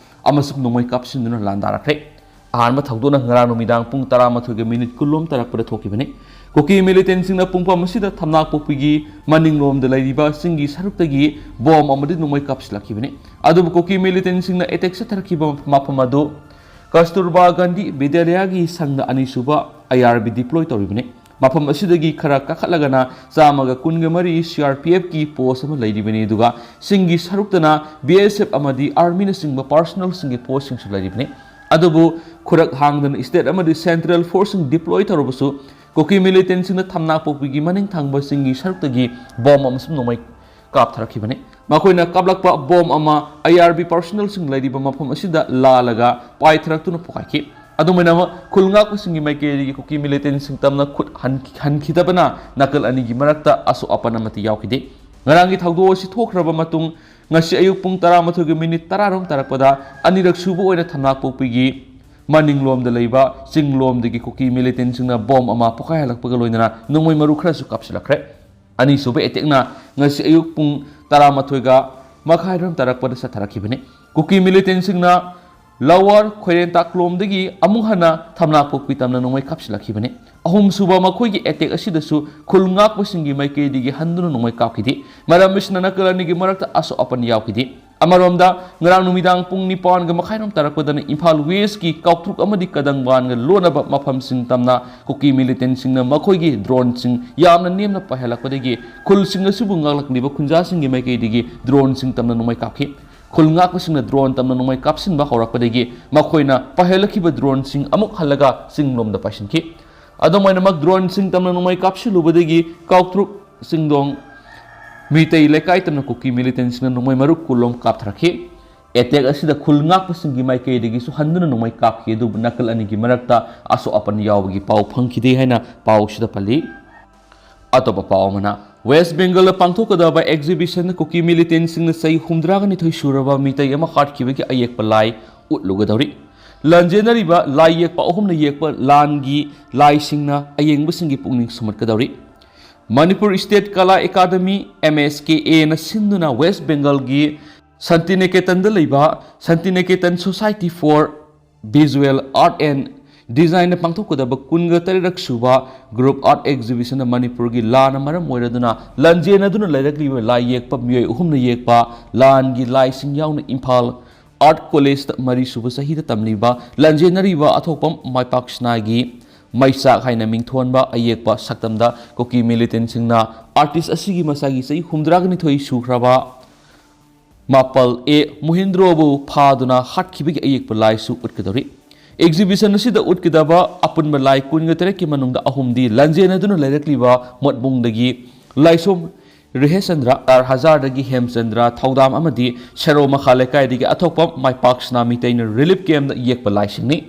ꯑꯃꯁꯨꯡ ꯅꯣꯡꯃꯩ ꯀꯥꯞꯁꯤꯟꯗꯨꯅ ꯂꯥꯟꯗꯥꯔꯛꯈ꯭ꯔꯦ꯫ ꯑꯍꯥꯟꯕ ꯊꯧꯗꯣꯛꯅ ꯉꯔꯥꯡ ꯅꯨꯃꯤꯗꯥꯡ ꯄꯨꯡ ꯇꯔꯥꯃꯥꯊꯣꯏꯒ ꯃꯤꯅꯤꯠ ꯀꯨꯟꯂꯣꯝ ꯇꯥꯔꯛꯄꯗ ꯊꯣꯛꯈꯤꯕꯅꯤ꯫ ꯀꯨꯀꯤ ꯃꯤꯂꯤꯇꯦꯟꯁꯤꯡꯅ ꯄꯨꯡꯐꯝ ꯑꯁꯤꯗ ꯊꯝꯅꯥꯄꯣꯛꯄꯤꯒꯤ ꯃꯅꯤꯡꯂꯣꯝꯗ ꯂꯩꯔꯤꯕ ꯆꯤꯡꯒꯤ ꯁꯔꯨꯛꯇꯒꯤ ꯕꯣꯝ ꯑꯃꯗꯤ ꯅꯣꯡꯃꯩ ꯀꯥꯞꯁꯤꯜꯂꯛꯈꯤꯕꯅꯤ꯫ ꯑꯗꯨꯕꯨ ꯀꯨꯀꯤ ꯃꯤꯂꯤꯇꯦꯟꯁꯤꯡꯅ ꯑꯦꯇꯦꯛ ꯆꯠꯊꯔꯛꯈꯤꯕ ꯃꯐꯝ ꯑꯗꯨ ꯀꯁꯇꯨꯔꯕꯥ ꯒꯥꯟꯙꯤ ꯕꯤꯗ꯭ꯌꯥꯂꯌꯥꯒꯤ ꯁꯪꯗ ꯑꯅꯤꯁꯨꯕ ꯑꯥꯏ ꯑꯥꯔ ꯕꯤ ꯗꯤꯄ꯭ꯂꯣꯏ ꯇꯧꯔꯤꯕꯅꯤ꯫ ꯃꯐꯝ ꯑꯁꯤꯗꯒꯤ ꯈꯔ ꯀꯥꯈꯠꯂꯒꯅ ꯆꯥꯝꯃꯒ ꯀꯨꯟꯒ ꯃꯔꯤ ꯁꯤ ꯑꯥꯔ ꯄꯤ ꯑꯦꯐꯀꯤ ꯄꯣꯁ ꯑꯃ ꯂꯩꯔꯤꯕꯅꯤ, ꯑꯗꯨꯒ ꯆꯤꯡꯒꯤ ꯁꯔꯨꯛꯇꯅ ꯕꯤ ꯑꯦꯁ ꯑꯦꯐ ꯑꯃꯗꯤ ꯑꯥꯔꯃꯤꯅꯆꯤꯡꯕ ꯄꯥꯔꯁꯣꯅꯦꯜꯁꯤꯡꯒꯤ ꯄꯣꯁꯁꯤꯡꯁꯨ ꯂꯩꯔꯤꯕꯅꯤ꯫ ꯑꯗꯨꯕꯨ ꯈꯨꯔꯛ ꯍꯥꯡꯗꯅ ꯁ꯭ꯇꯦꯠ ꯑꯃꯗꯤ ꯁꯦꯟꯇ꯭ꯔꯦꯜ ꯐꯣꯔꯁꯁꯤꯡ ꯗꯤꯄ꯭ꯂꯣꯏ ꯇꯧꯔꯕꯁꯨ ꯀꯨꯀꯤ ꯃꯤꯂꯤꯇꯦꯟꯁꯤꯡꯅ ꯊꯝꯅꯥꯄꯣꯛꯄꯤꯒꯤ ꯃꯅꯤꯡ ꯊꯪꯕ ꯆꯤꯡꯒꯤ ꯁꯔꯨꯛꯇꯒꯤ ꯕꯣꯝ ꯑꯃꯁꯨꯡ ꯅꯣꯡꯃꯩ ꯀꯥꯞꯊꯔꯛꯈꯤꯕꯅꯤ꯫ ꯃꯈꯣꯏꯅ ꯀꯥꯞꯂꯛꯄ ꯕꯣꯝ ꯑꯃ ꯑꯥꯏ ꯑꯥꯔ ꯕꯤ ꯄꯥꯔꯁꯣꯅꯦꯜꯁꯤꯡ ꯂꯩꯔꯤꯕ ꯃꯐꯝ ꯑꯁꯤꯗ ꯂꯥꯜꯂꯒ ꯄꯥꯏꯊꯔꯛꯇꯨꯅ ꯄꯣꯈꯥꯏꯈꯤ꯫ ꯑꯗꯨꯃꯥꯏꯅꯃꯛ ꯈꯨꯜ ꯉꯥꯛꯄꯁꯤꯡꯒꯤ ꯃꯥꯏꯀꯩꯗꯒꯤ ꯀꯨꯀꯤ ꯃꯤꯂꯤꯇꯦꯟꯁꯤꯡ ꯇꯝꯅ ꯈꯨꯠ ꯍꯟ-, ꯍꯟꯈꯤꯗꯕꯅ ꯅꯥꯀꯜ ꯑꯅꯤꯒꯤ ꯃꯔꯛꯇ ꯑꯁꯣꯛ ꯑꯄꯟ ꯑꯃꯠꯇ ꯌꯥꯎꯈꯤꯗꯦ꯫ ꯉꯔꯥꯡꯒꯤ ꯊꯧꯗꯣꯛ ꯑꯁꯤ ꯊꯣꯛꯈ꯭ꯔꯕ ꯃꯇꯨꯡ ꯉꯁꯤ ꯑꯌꯨꯛ ꯄꯨꯡ ꯇꯔꯥꯃꯥꯊꯣꯏꯒ ꯃꯤꯅꯤꯠ ꯇꯔꯥꯔꯣꯝ ꯇꯥꯔꯛꯄꯗ ꯑꯅꯤꯔꯛ ꯁꯨꯕ ꯑꯣꯏꯅ ꯊꯝꯅꯥꯄꯣꯛꯄꯤꯒꯤ ꯃꯅꯤꯡꯂꯣꯝꯗ ꯂꯩꯕ ꯆꯤꯡꯂꯣꯝꯗꯒꯤ ꯀꯨꯀꯤ ꯃꯤꯂꯤꯇꯦꯟꯁꯤꯡꯅ ꯕꯣꯝ ꯑꯃ ꯄꯣꯈꯥꯏꯍꯜꯂꯛꯄꯒ ꯂꯣꯏꯅꯅ ꯅꯣꯡꯃꯩ ꯃꯔꯨ ꯈꯔꯁꯨ ꯀꯥꯞꯁꯤꯜꯂꯛꯈ꯭ꯔꯦ꯫ ꯑꯅꯤꯁꯨꯕ ꯑꯦꯇꯦꯛꯅ ꯉꯁꯤ ꯑꯌꯨꯛ ꯄꯨꯡ ꯇꯔꯥꯃꯥꯊꯣꯏꯒ ꯃꯈꯥꯏꯔꯣꯝ ꯇꯥꯔꯛꯄꯗ ꯆꯠꯊꯔꯛꯈꯤꯕꯅꯤ꯫ ꯀꯨꯀꯤ ꯃꯤꯂꯤꯇꯦꯟꯁꯤꯡꯅ ꯂꯋꯥꯔ ꯈꯣꯏꯔꯦꯟꯇꯥꯛꯂꯣꯝꯗꯒꯤ ꯑꯃꯨꯛ ꯍꯟꯅ ꯊꯝꯅꯥꯄꯣꯛꯄꯤ ꯇꯝꯅ ꯅꯣꯡꯃꯩ ꯀꯥꯞꯁꯤꯜꯂꯛꯈꯤꯕꯅꯤ꯫ ꯑꯍꯨꯝꯁꯨꯕ ꯃꯈꯣꯏꯒꯤ ꯑꯦꯇꯦꯛ ꯑꯁꯤꯗꯁꯨ ꯈꯨꯜ ꯉꯥꯛꯄꯁꯤꯡꯒꯤ ꯃꯥꯏꯀꯩꯗꯒꯤ ꯍꯟꯗꯨꯅ ꯅꯣꯡꯃꯩ ꯀꯥꯞꯈꯤꯗꯦ꯫ ꯃꯔꯝ ꯑꯁꯤꯅ ꯅꯥꯀꯜ ꯑꯅꯤꯒꯤ ꯃꯔꯛꯇ ꯑꯁꯣꯛ ꯑꯄꯟ ꯌꯥꯎꯈꯤꯗꯦ꯫ ꯑꯃꯔꯣꯝꯗ, ꯉꯔꯥꯡ ꯅꯨꯃꯤꯗꯥꯡ ꯄꯨꯡ ꯅꯤꯄꯥꯟꯒ ꯃꯈꯥꯏꯔꯣꯝ ꯇꯥꯔꯛꯄꯗꯅ ꯏꯝꯐꯥꯜ ꯋꯦꯁꯀꯤ ꯀꯥꯎꯇ꯭ꯔꯨꯛ ꯑꯃꯗꯤ ꯀꯗꯪꯕꯥꯟꯒ ꯂꯣꯟꯅꯕ ꯃꯐꯝꯁꯤꯡ ꯇꯝꯅ ꯀꯨꯀꯤ ꯃꯤꯂꯤꯇꯦꯟꯁꯤꯡꯅ ꯃꯈꯣꯏꯒꯤ ꯗ꯭ꯔꯣꯟꯁꯤꯡ ꯌꯥꯝꯅ ꯅꯦꯝꯅ ꯄꯥꯏꯍꯜꯂꯛꯄꯗꯒꯤ ꯈꯨꯜꯁꯤꯡ ꯑꯁꯤꯕꯨ ꯉꯥꯛꯂꯛꯂꯤꯕ ꯈꯨꯟꯖꯥꯁꯤꯡꯒꯤ ꯃꯥꯏꯀꯩꯗꯒꯤ ꯗ꯭ꯔꯣꯟꯁꯤꯡ ꯇꯝꯅ ꯅꯣꯡꯃꯩ ꯀꯥꯞꯈꯤ꯫ ꯈꯨꯜ ꯉꯥꯛꯄꯁꯤꯡꯅ ꯗ꯭ꯔꯣꯟ ꯇꯝꯅ ꯅꯣꯡꯃꯩ ꯀꯥꯞꯁꯤꯟꯕ ꯍꯧꯔꯛꯄꯗꯒꯤ ꯃꯈꯣꯏꯅ ꯄꯥꯏꯍꯜꯂꯛꯈꯤꯕ ꯗ꯭ꯔꯣꯟꯁꯤꯡ ꯑꯃꯨꯛ ꯍꯜꯂꯒ ꯆꯤꯡꯂꯣꯝꯗ ꯄꯥꯏꯁꯤꯟꯈꯤ꯫ ꯑꯗꯨꯃꯥꯏꯅꯃꯛ ꯗ꯭ꯔꯣꯟꯁꯤꯡ ꯇꯝꯅ ꯅꯣꯡꯃꯩ ꯀꯥꯞꯁꯤꯜꯂꯨꯕꯗꯒꯤ ꯀꯥꯎꯇ꯭ꯔꯨꯛ ꯆꯤꯡꯗꯣꯡ ꯃꯤꯇꯩ ꯂꯩꯀꯥꯏ ꯇꯝꯅ ꯀꯨꯀꯤ ꯃꯤꯂꯤꯇꯦꯟꯁꯤꯡꯅ ꯅꯣꯡꯃꯩ ꯃꯔꯨ ꯀꯨꯟꯂꯣꯝ ꯀꯥꯞꯊꯔꯛꯈꯤ꯫ ꯑꯦꯇꯦꯛ ꯑꯁꯤꯗ ꯈꯨꯜ ꯉꯥꯛꯄꯁꯤꯡꯒꯤ ꯃꯥꯏꯀꯩꯗꯒꯤꯁꯨ ꯍꯟꯗꯨꯅ ꯅꯣꯡꯃꯩ ꯀꯥꯞꯈꯤ, ꯑꯗꯨꯕꯨ ꯅꯥꯀꯜ ꯑꯅꯤꯒꯤ ꯃꯔꯛꯇ ꯑꯁꯣꯛ ꯑꯄꯟ ꯌꯥꯎꯕꯒꯤ ꯄꯥꯎ ꯐꯪꯈꯤꯗꯦ ꯍꯥꯏꯅ ꯄꯥꯎ ꯑꯁꯤꯗ ꯄꯜꯂꯤ꯫ ꯑꯇꯣꯞꯄ ꯄꯥꯎ ꯑꯃꯅ, ꯋꯦꯁ ꯕꯦꯡꯒꯜꯗ ꯄꯥꯡꯊꯣꯛꯀꯗꯕ ꯑꯦꯛꯖꯤꯕꯤꯁꯟꯗ ꯀꯨꯀꯤ ꯃꯤꯂꯤꯇꯦꯟꯁꯤꯡꯅ ꯆꯍꯤ ꯍꯨꯝꯗ꯭ꯔꯥꯒ ꯅꯤꯊꯣꯏ ꯁꯨꯔꯕ ꯃꯤꯇꯩ ꯑꯃ ꯍꯥꯠꯈꯤꯕꯒꯤ ꯑꯌꯦꯛꯄ ꯂꯥꯏ ꯎꯠꯂꯨꯒꯗꯧꯔꯤ꯫ ꯂꯥꯟꯖꯦꯟꯅꯔꯤꯕ ꯂꯥꯏ ꯌꯦꯛꯄ ꯑꯍꯨꯝꯅ ꯌꯦꯛꯄ ꯂꯥꯟꯒꯤ ꯂꯥꯏꯁꯤꯡꯅ ꯑꯌꯦꯡꯕꯁꯤꯡꯒꯤ ꯄꯨꯛꯅꯤꯡ ꯁꯨꯝꯍꯠꯀꯗꯧꯔꯤ꯫ ꯃꯅꯤꯄꯨꯔ ꯁ꯭ꯇꯦꯠ ꯀꯂꯥ ꯑꯦꯀꯥꯗꯃꯤ, ꯑꯦꯝ ꯑꯦꯁ ꯀꯦ ꯑꯦꯅ ꯁꯤꯟꯗꯨꯅ ꯋꯦꯁ ꯕꯦꯡꯒꯜꯒꯤ ꯁꯥꯟꯇꯤꯅꯤꯀꯦꯇꯟꯗ ꯂꯩꯕ Santiniketan Society for Visual Art and Designꯅ ꯄꯥꯡꯊꯣꯛꯀꯗꯕ ꯀꯨꯟꯒ ꯇꯔꯦꯠꯔꯛ ꯁꯨꯕ ꯒ꯭ꯔꯨꯞ ꯑꯥꯔꯠ ꯑꯦꯛꯖꯤꯕꯤꯁꯟꯅ ꯃꯅꯤꯄꯨꯔꯒꯤ ꯂꯥꯟꯅ ꯃꯔꯝ ꯑꯣꯏꯔꯗꯨꯅ ꯂꯥꯟꯖꯦꯟꯅꯗꯨꯅ ꯂꯩꯔꯛꯂꯤꯕ ꯂꯥꯏ ꯌꯦꯛꯄ ꯃꯤꯑꯣꯏ ꯑꯍꯨꯝꯅ ꯌꯦꯛꯄ ꯂꯥꯟꯒꯤ ꯂꯥꯏꯁꯤꯡ ꯌꯥꯎꯅ ꯏꯝꯐꯥꯜ Art College ꯇ ꯃꯔꯤꯁꯨꯕ ꯆꯍꯤꯗ ꯇꯝꯂꯤꯕ ꯂꯟꯖꯦꯟꯅꯔꯤꯕ ꯑꯊꯣꯛꯄꯝ ꯃꯥꯏꯄꯥꯛ ꯁꯅꯥꯒꯤ ꯃꯩꯆꯥꯛ ꯍꯥꯏꯅ ꯃꯤꯡꯊꯣꯟꯕ ꯑꯌꯦꯛꯄ ꯁꯛꯇꯝꯗ ꯀꯨꯀꯤ militant ꯁꯤꯡꯅ artist ꯑꯁꯤꯒꯤ ꯃꯁꯥꯒꯤ ꯆꯍꯤ ꯍꯨꯝꯗ꯭ꯔꯥꯒ ꯅꯤꯊꯣꯏ ꯁꯨꯈ꯭ꯔꯕ ꯃꯥꯄꯜ ꯑꯦ ꯃꯣꯍꯤꯟꯗ꯭ꯔꯣꯕꯨ ꯐꯥꯗꯨꯅ ꯍꯥꯠꯈꯤꯕꯒꯤ ꯑꯌꯦꯛꯄ ꯂꯥꯏꯁꯨ ꯎꯠꯀꯗꯧꯔꯤ꯫ Exhibition ꯑꯁꯤꯗ ꯎꯠꯀꯗꯕ ꯑꯄꯨꯟꯕ ꯂꯥꯏ ꯀꯨꯟꯒ ꯇꯔꯦꯠꯀꯤ ꯃꯅꯨꯡꯗ ꯑꯍꯨꯝꯗꯤ ꯂꯟꯖꯦꯟꯅꯗꯨꯅ ꯂꯩꯔꯛꯂꯤꯕ ꯃꯣꯠꯕꯨꯡꯗꯒꯤ ꯂꯥꯏꯁꯣꯝ ꯔꯤꯍꯦꯆꯟꯗ꯭ꯔ, ꯀꯥꯔ ꯍꯖꯥꯔꯗꯒꯤ ꯍꯦꯝꯆꯟꯗ꯭ꯔ ꯊꯧꯗꯥꯝ ꯑꯃꯗꯤ ꯁꯦꯔꯧ ꯃꯈꯥ ꯂꯩꯀꯥꯏꯗꯒꯤ ꯑꯊꯣꯛꯄ ꯃꯥꯏꯄꯥꯛꯁꯅꯥ ꯃꯤꯇꯩꯅ relief camp ꯇ ꯌꯦꯛꯄ ꯂꯥꯏꯁꯤꯡꯅꯤ꯫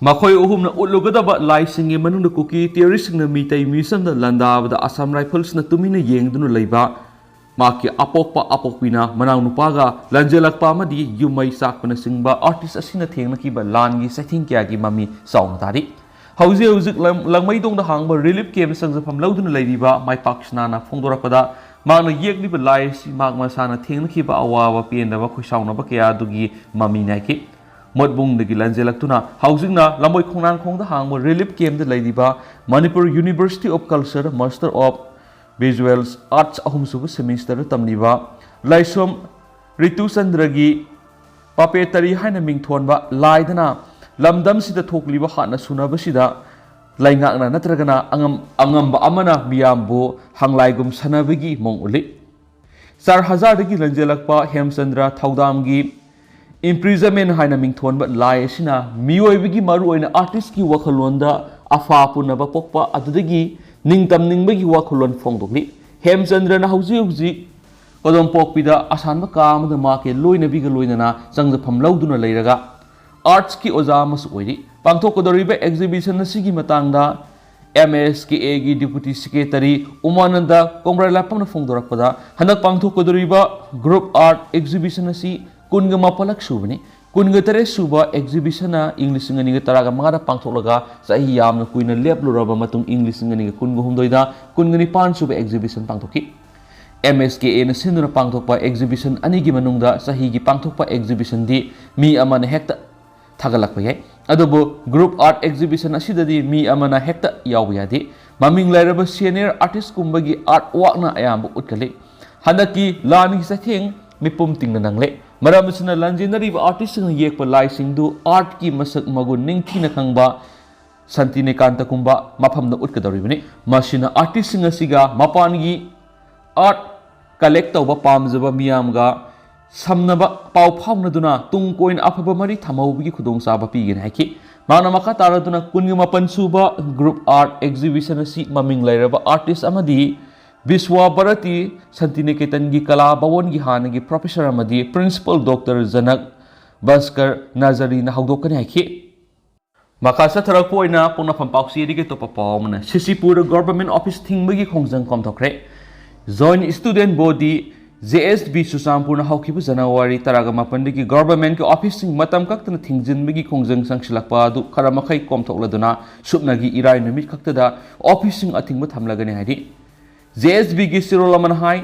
ꯃꯈꯣꯏ ꯑꯍꯨꯝꯅ ꯎꯠꯂꯨꯒꯗꯕ ꯂꯥꯏꯁꯤꯡꯒꯤ ꯃꯅꯨꯡꯗ ꯀꯨꯀꯤ terrorist ꯁꯤꯡꯅ ꯃꯤꯇꯩ museum ꯗ ꯂꯥꯟꯗꯥꯕꯗ Assam Rifles ꯅ ꯇꯨꯃꯤꯟꯅ ꯌꯦꯡꯗꯨꯅ ꯂꯩꯕ ꯃꯍꯥꯛꯀꯤ ꯑꯄꯣꯛꯄ ꯑꯄꯣꯛꯄꯤꯅ ꯃꯅꯥꯎꯅꯨꯄꯥꯒ ꯂꯟꯖꯦꯜꯂꯛꯄ ꯑꯃꯗꯤ ꯌꯨꯝ ꯃꯩ ꯆꯥꯛꯄꯅꯆꯤꯡꯕ artist ꯑꯁꯤꯅ ꯊꯦꯡꯅꯈꯤꯕ ꯂꯥꯟꯒꯤ ꯆꯩꯊꯦꯡ ꯀꯌꯥꯒꯤ ꯃꯃꯤ ꯆꯥꯎꯅ ꯇꯥꯔꯤ꯫ ꯍꯧꯖꯤꯛ ꯍꯧꯖꯤꯛ ꯂꯝ-, ꯂꯪꯃꯩꯗꯣꯡꯗ ꯍꯥꯡꯕ relief camp ꯆꯪꯖꯐꯝ ꯂꯧꯗꯨꯅ ꯂꯩꯔꯤꯕ ꯃꯥꯏꯄꯥꯛ ꯁꯅꯥꯅ ꯐꯣꯡꯗꯣꯔꯛꯄꯗ, ꯃꯍꯥꯛꯅ ꯌꯦꯛꯂꯤꯕ ꯂꯥꯏ ꯑꯁꯤ ꯃꯍꯥꯛ ꯃꯁꯥꯅ ꯊꯦꯡꯅꯈꯤꯕ ꯑꯋꯥꯕ, ꯄꯦꯟꯗꯕ, ꯈꯣꯏꯁꯥꯎꯅꯕ ꯀꯌꯥ ꯑꯗꯨꯒꯤ ꯃꯃꯤ ꯅꯥꯏꯈꯤ꯫ ꯃꯣꯠꯕꯨꯡꯗꯒꯤ ꯂꯟꯖꯦꯜꯂꯛꯇꯨꯅ ꯍꯧꯖꯤꯛꯅ ꯂꯝꯕꯣꯏ ꯈꯣꯡꯅꯥꯡꯈꯣꯡꯗ ꯍꯥꯡꯕ relief camp ꯇ ꯂꯩꯔꯤꯕ Manipur University of Culture Master of Visual Arts ꯑꯍꯨꯝꯁꯨꯕ semester ꯗ ꯇꯝꯂꯤꯕ ꯂꯥꯏꯁꯣꯝ ꯔꯤꯇꯨꯆꯟꯗ꯭ꯔꯒꯤ puppetry ꯍꯥꯏꯅ ꯃꯤꯡꯊꯣꯟꯕ ꯂꯥꯏꯗꯅ ꯂꯝꯗꯝꯁꯤꯗ ꯊꯣꯛꯂꯤꯕ ꯍꯥꯠꯅ ꯁꯨꯅꯕꯁꯤꯗ ꯂꯩꯉꯥꯛꯅ ꯅꯠꯇ꯭ꯔꯒꯅ ꯑꯉꯝ-, ꯑꯉꯝꯕ ꯑꯃꯅ ꯃꯤꯌꯥꯝꯕꯨ ꯍꯪꯂꯥꯏꯒꯨꯝ ꯁꯥꯟꯅꯕꯒꯤ ꯃꯑꯣꯡ ꯎꯠꯂꯤ꯫ ꯆꯥꯔ ꯍꯖꯥꯔꯗꯒꯤ ꯂꯟꯖꯦꯜꯂꯛꯄ ꯍꯦꯝꯆꯟꯗ꯭ꯔ ꯊꯧꯗꯥꯝꯒꯤ imprisonment ꯍꯥꯏꯅ ꯃꯤꯡꯊꯣꯟꯕ ꯂꯥꯏ ꯑꯁꯤꯅ ꯃꯤꯑꯣꯏꯕꯒꯤ, ꯃꯔꯨꯑꯣꯏꯅ artist ꯀꯤ ꯋꯥꯈꯜꯂꯣꯟꯗ ꯑꯐꯥ ꯄꯨꯅꯕ ꯄꯣꯛꯄ ꯑꯗꯨꯗꯒꯤ ꯅꯤꯡꯇꯝꯅꯤꯡꯕꯒꯤ ꯋꯥꯈꯜꯂꯣꯟ ꯐꯣꯡꯗꯣꯛꯂꯤ꯫ ꯍꯦꯝꯆꯟꯗ꯭ꯔꯅ ꯍꯧꯖꯤꯛ ꯍꯧꯖꯤꯛ ꯀꯣꯗꯣꯝꯄꯣꯛꯄꯤꯗ ꯑꯁꯥꯟꯕ ꯀꯥ ꯑꯃꯗ ꯃꯍꯥꯛꯀꯤ ꯂꯣꯏꯅꯕꯤꯒ ꯂꯣꯏꯅꯅ ꯆꯪꯖꯐꯝ ꯂꯧꯗꯨꯅ ꯂꯩꯔꯒ arts ꯀꯤ ꯑꯣꯖꯥ ꯑꯃꯁꯨ ꯑꯣꯏꯔꯤ꯫ ꯄꯥꯡꯊꯣꯛꯀꯗꯧꯔꯤꯕ exhibition ꯑꯁꯤꯒꯤ ꯃꯇꯥꯡꯗ M S K A ꯒꯤ Deputy Secretary ꯎꯃꯥꯅꯟꯗ ꯀꯣꯡꯕ꯭ꯔꯥꯏꯂꯥꯛꯄꯝꯅ ꯐꯣꯡꯗꯣꯔꯛꯄꯗ, ꯍꯟꯗꯛ ꯄꯥꯡꯊꯣꯛꯀꯗꯧꯔꯤꯕ group art exhibition ꯑꯁꯤ ꯀꯨꯟꯒ ꯃꯥꯄꯜꯂꯛ ꯁꯨꯕꯅꯤ꯫ ꯀꯨꯟꯒ ꯇꯔꯦꯠ ꯁꯨꯕ exhibition ꯅ ꯏꯪ ꯂꯤꯁꯤꯡ ꯑꯅꯤꯒ ꯇꯔꯥꯒ ꯃꯉꯥꯗ ꯄꯥꯡꯊꯣꯛꯂꯒ ꯆꯍꯤ ꯌꯥꯝꯅ ꯀꯨꯏꯅ ꯂꯦꯞꯂꯨꯔꯕ ꯃꯇꯨꯡ ꯏꯪ ꯂꯤꯁꯤꯡ ꯑꯅꯤꯒ ꯀꯨꯟꯒ ꯍꯨꯝꯗꯣꯏꯗ ꯀꯨꯟꯒ ꯅꯤꯄꯥꯟ ꯁꯨꯕ exhibition ꯄꯥꯡꯊꯣꯛꯈꯤ꯫ M S K A ꯅ ꯁꯤꯟꯗꯨꯅ ꯄꯥꯡꯊꯣꯛꯄ exhibition ꯑꯅꯤꯒꯤ ꯃꯅꯨꯡꯗ ꯆꯍꯤꯒꯤ ꯄꯥꯡꯊꯣꯛꯄ exhibition ꯗꯤ ꯃꯤ ꯑꯃꯅ ꯍꯦꯛꯇ ꯊꯥꯒꯠꯂꯛꯄ ꯌꯥꯏ꯫ ꯑꯗꯨꯕꯨ group art exhibition ꯑꯁꯤꯗꯗꯤ ꯃꯤ ꯑꯃꯅ ꯍꯦꯛꯇ ꯌꯥꯎꯕ ꯌꯥꯗꯦ꯫ ꯃꯃꯤꯡ ꯂꯩꯔꯕ senior artist ꯀꯨꯝꯕꯒꯤ art work ꯅ ꯑꯌꯥꯝꯕ ꯎꯠꯀꯜꯂꯤ꯫ ꯍꯟꯗꯛꯀꯤ ꯂꯥꯟꯒꯤ ꯆꯩꯊꯦꯡ ꯃꯤꯄꯨꯝ ꯇꯤꯡꯅ ꯅꯪꯂꯦ꯫ ꯃꯔꯝ ꯑꯁꯤꯅ ꯂꯟꯖꯦꯟꯅꯔꯤꯕ ꯑꯥꯔꯇꯤꯁꯁꯤꯡꯅ ꯌꯦꯛꯄ ꯂꯥꯏꯁꯤꯡꯗꯨ ꯑꯥꯔꯠꯀꯤ ꯃꯁꯛ ꯃꯒꯨꯟ ꯅꯤꯡꯊꯤꯅ ꯈꯪꯕ ꯁꯥꯟꯇꯤꯅꯤꯀꯥꯟꯇꯒꯨꯝꯕ ꯃꯐꯝꯗ ꯎꯠꯀꯗꯧꯔꯤꯕꯅꯤ꯫ ꯃꯁꯤꯅ ꯑꯥꯔꯇꯤꯁꯁꯤꯡ ꯑꯁꯤꯒ ꯃꯄꯥꯟꯒꯤ ꯑꯥꯔꯠ ꯀꯂꯦꯛ ꯇꯧꯕ ꯄꯥꯝꯖꯕ ꯃꯤꯌꯥꯝꯒ ꯁꯝꯅꯕ ꯄꯥꯎ ꯐꯥꯎꯅꯗꯨꯅ ꯇꯨꯡ ꯀꯣꯏꯅ ꯑꯐꯕ ꯃꯔꯤ ꯊꯝꯍꯧꯕꯒꯤ ꯈꯨꯗꯣꯡꯆꯥꯕ ꯄꯤꯒꯅꯤ ꯍꯥꯏꯈꯤ꯫ ꯃꯍꯥꯛꯅ ꯃꯈꯥ ꯇꯥꯔꯗꯨꯅ ꯀꯨꯟꯒ ꯃꯥꯄꯟ ꯁꯨꯕ ꯒ꯭ꯔꯨꯞ ꯑꯥꯔꯠ ꯑꯦꯛꯖꯤꯕꯤꯁꯟ ꯑꯁꯤ ꯃꯃꯤꯡ ꯂꯩꯔꯕ ꯑꯥꯔꯇꯤꯁ ꯑꯃꯗꯤ ꯕꯤꯁ꯭ꯋꯥ ꯚꯥꯔꯇꯤ ꯁꯥꯟꯇꯤꯅꯤꯀꯦꯇꯟꯒꯤ ꯀꯂꯥ ꯚꯋꯟꯒꯤ ꯍꯥꯟꯅꯒꯤ ꯄ꯭ꯔꯣꯐꯦꯁꯔ ꯑꯃꯗꯤ ꯄ꯭ꯔꯤꯟꯁꯤꯄꯜ ꯗꯣꯛꯇꯔ ꯖꯅꯛ ꯚꯥꯁꯀꯔ ꯅꯖꯔꯤꯅ ꯍꯧꯗꯣꯛꯀꯅꯤ ꯍꯥꯏꯈꯤ꯫ ꯃꯈꯥ ꯆꯠꯊꯔꯛꯄ ꯑꯣꯏꯅ ꯄꯣꯛꯅꯐꯝ ꯄꯥꯎꯆꯦꯗꯒꯤ ꯑꯇꯣꯞꯄ ꯄꯥꯎ ꯑꯃꯅ ꯁꯤꯁꯤꯄꯨꯔꯗ ꯒꯣꯚꯔꯟꯃꯦꯟꯠ ꯑꯣꯐꯤꯁ ꯊꯤꯡꯕꯒꯤ ꯈꯣꯡꯖꯪ ꯀꯣꯝꯊꯣꯛꯈ꯭ꯔꯦ꯫ Joint student body, J S B, ꯆꯨꯔꯆꯥꯟꯄꯨꯔꯅ ꯍꯧꯈꯤꯕ ꯖꯅꯋꯥꯔꯤ ꯇꯔꯥꯒ ꯃꯥꯄꯟꯗꯒꯤ ꯒꯣꯚꯔꯟꯃꯦꯟꯠꯀꯤ ꯑꯣꯐꯤꯁꯁꯤꯡ ꯃꯇꯝ ꯀꯛꯇꯅ ꯊꯤꯡꯖꯤꯟꯕꯒꯤ ꯈꯣꯡꯖꯪ ꯆꯪꯁꯤꯜꯂꯛꯄ ꯑꯗꯨ ꯈꯔ ꯃꯈꯩ ꯀꯣꯝꯊꯣꯛꯂꯗꯨꯅ ꯁꯨꯞꯅꯒꯤ ꯏꯔꯥꯏ ꯅꯨꯃꯤꯠ ꯈꯛꯇꯗ ꯑꯣꯐꯤꯁꯁꯤꯡ ꯑꯊꯤꯡꯕ ꯊꯝꯂꯒꯅꯤ ꯍꯥꯏꯔꯤ꯫ ꯖꯦ ꯑꯦꯁ ꯕꯤꯒꯤ ꯆꯦꯔꯣꯜ ꯑꯃꯅ ꯍꯥꯏ,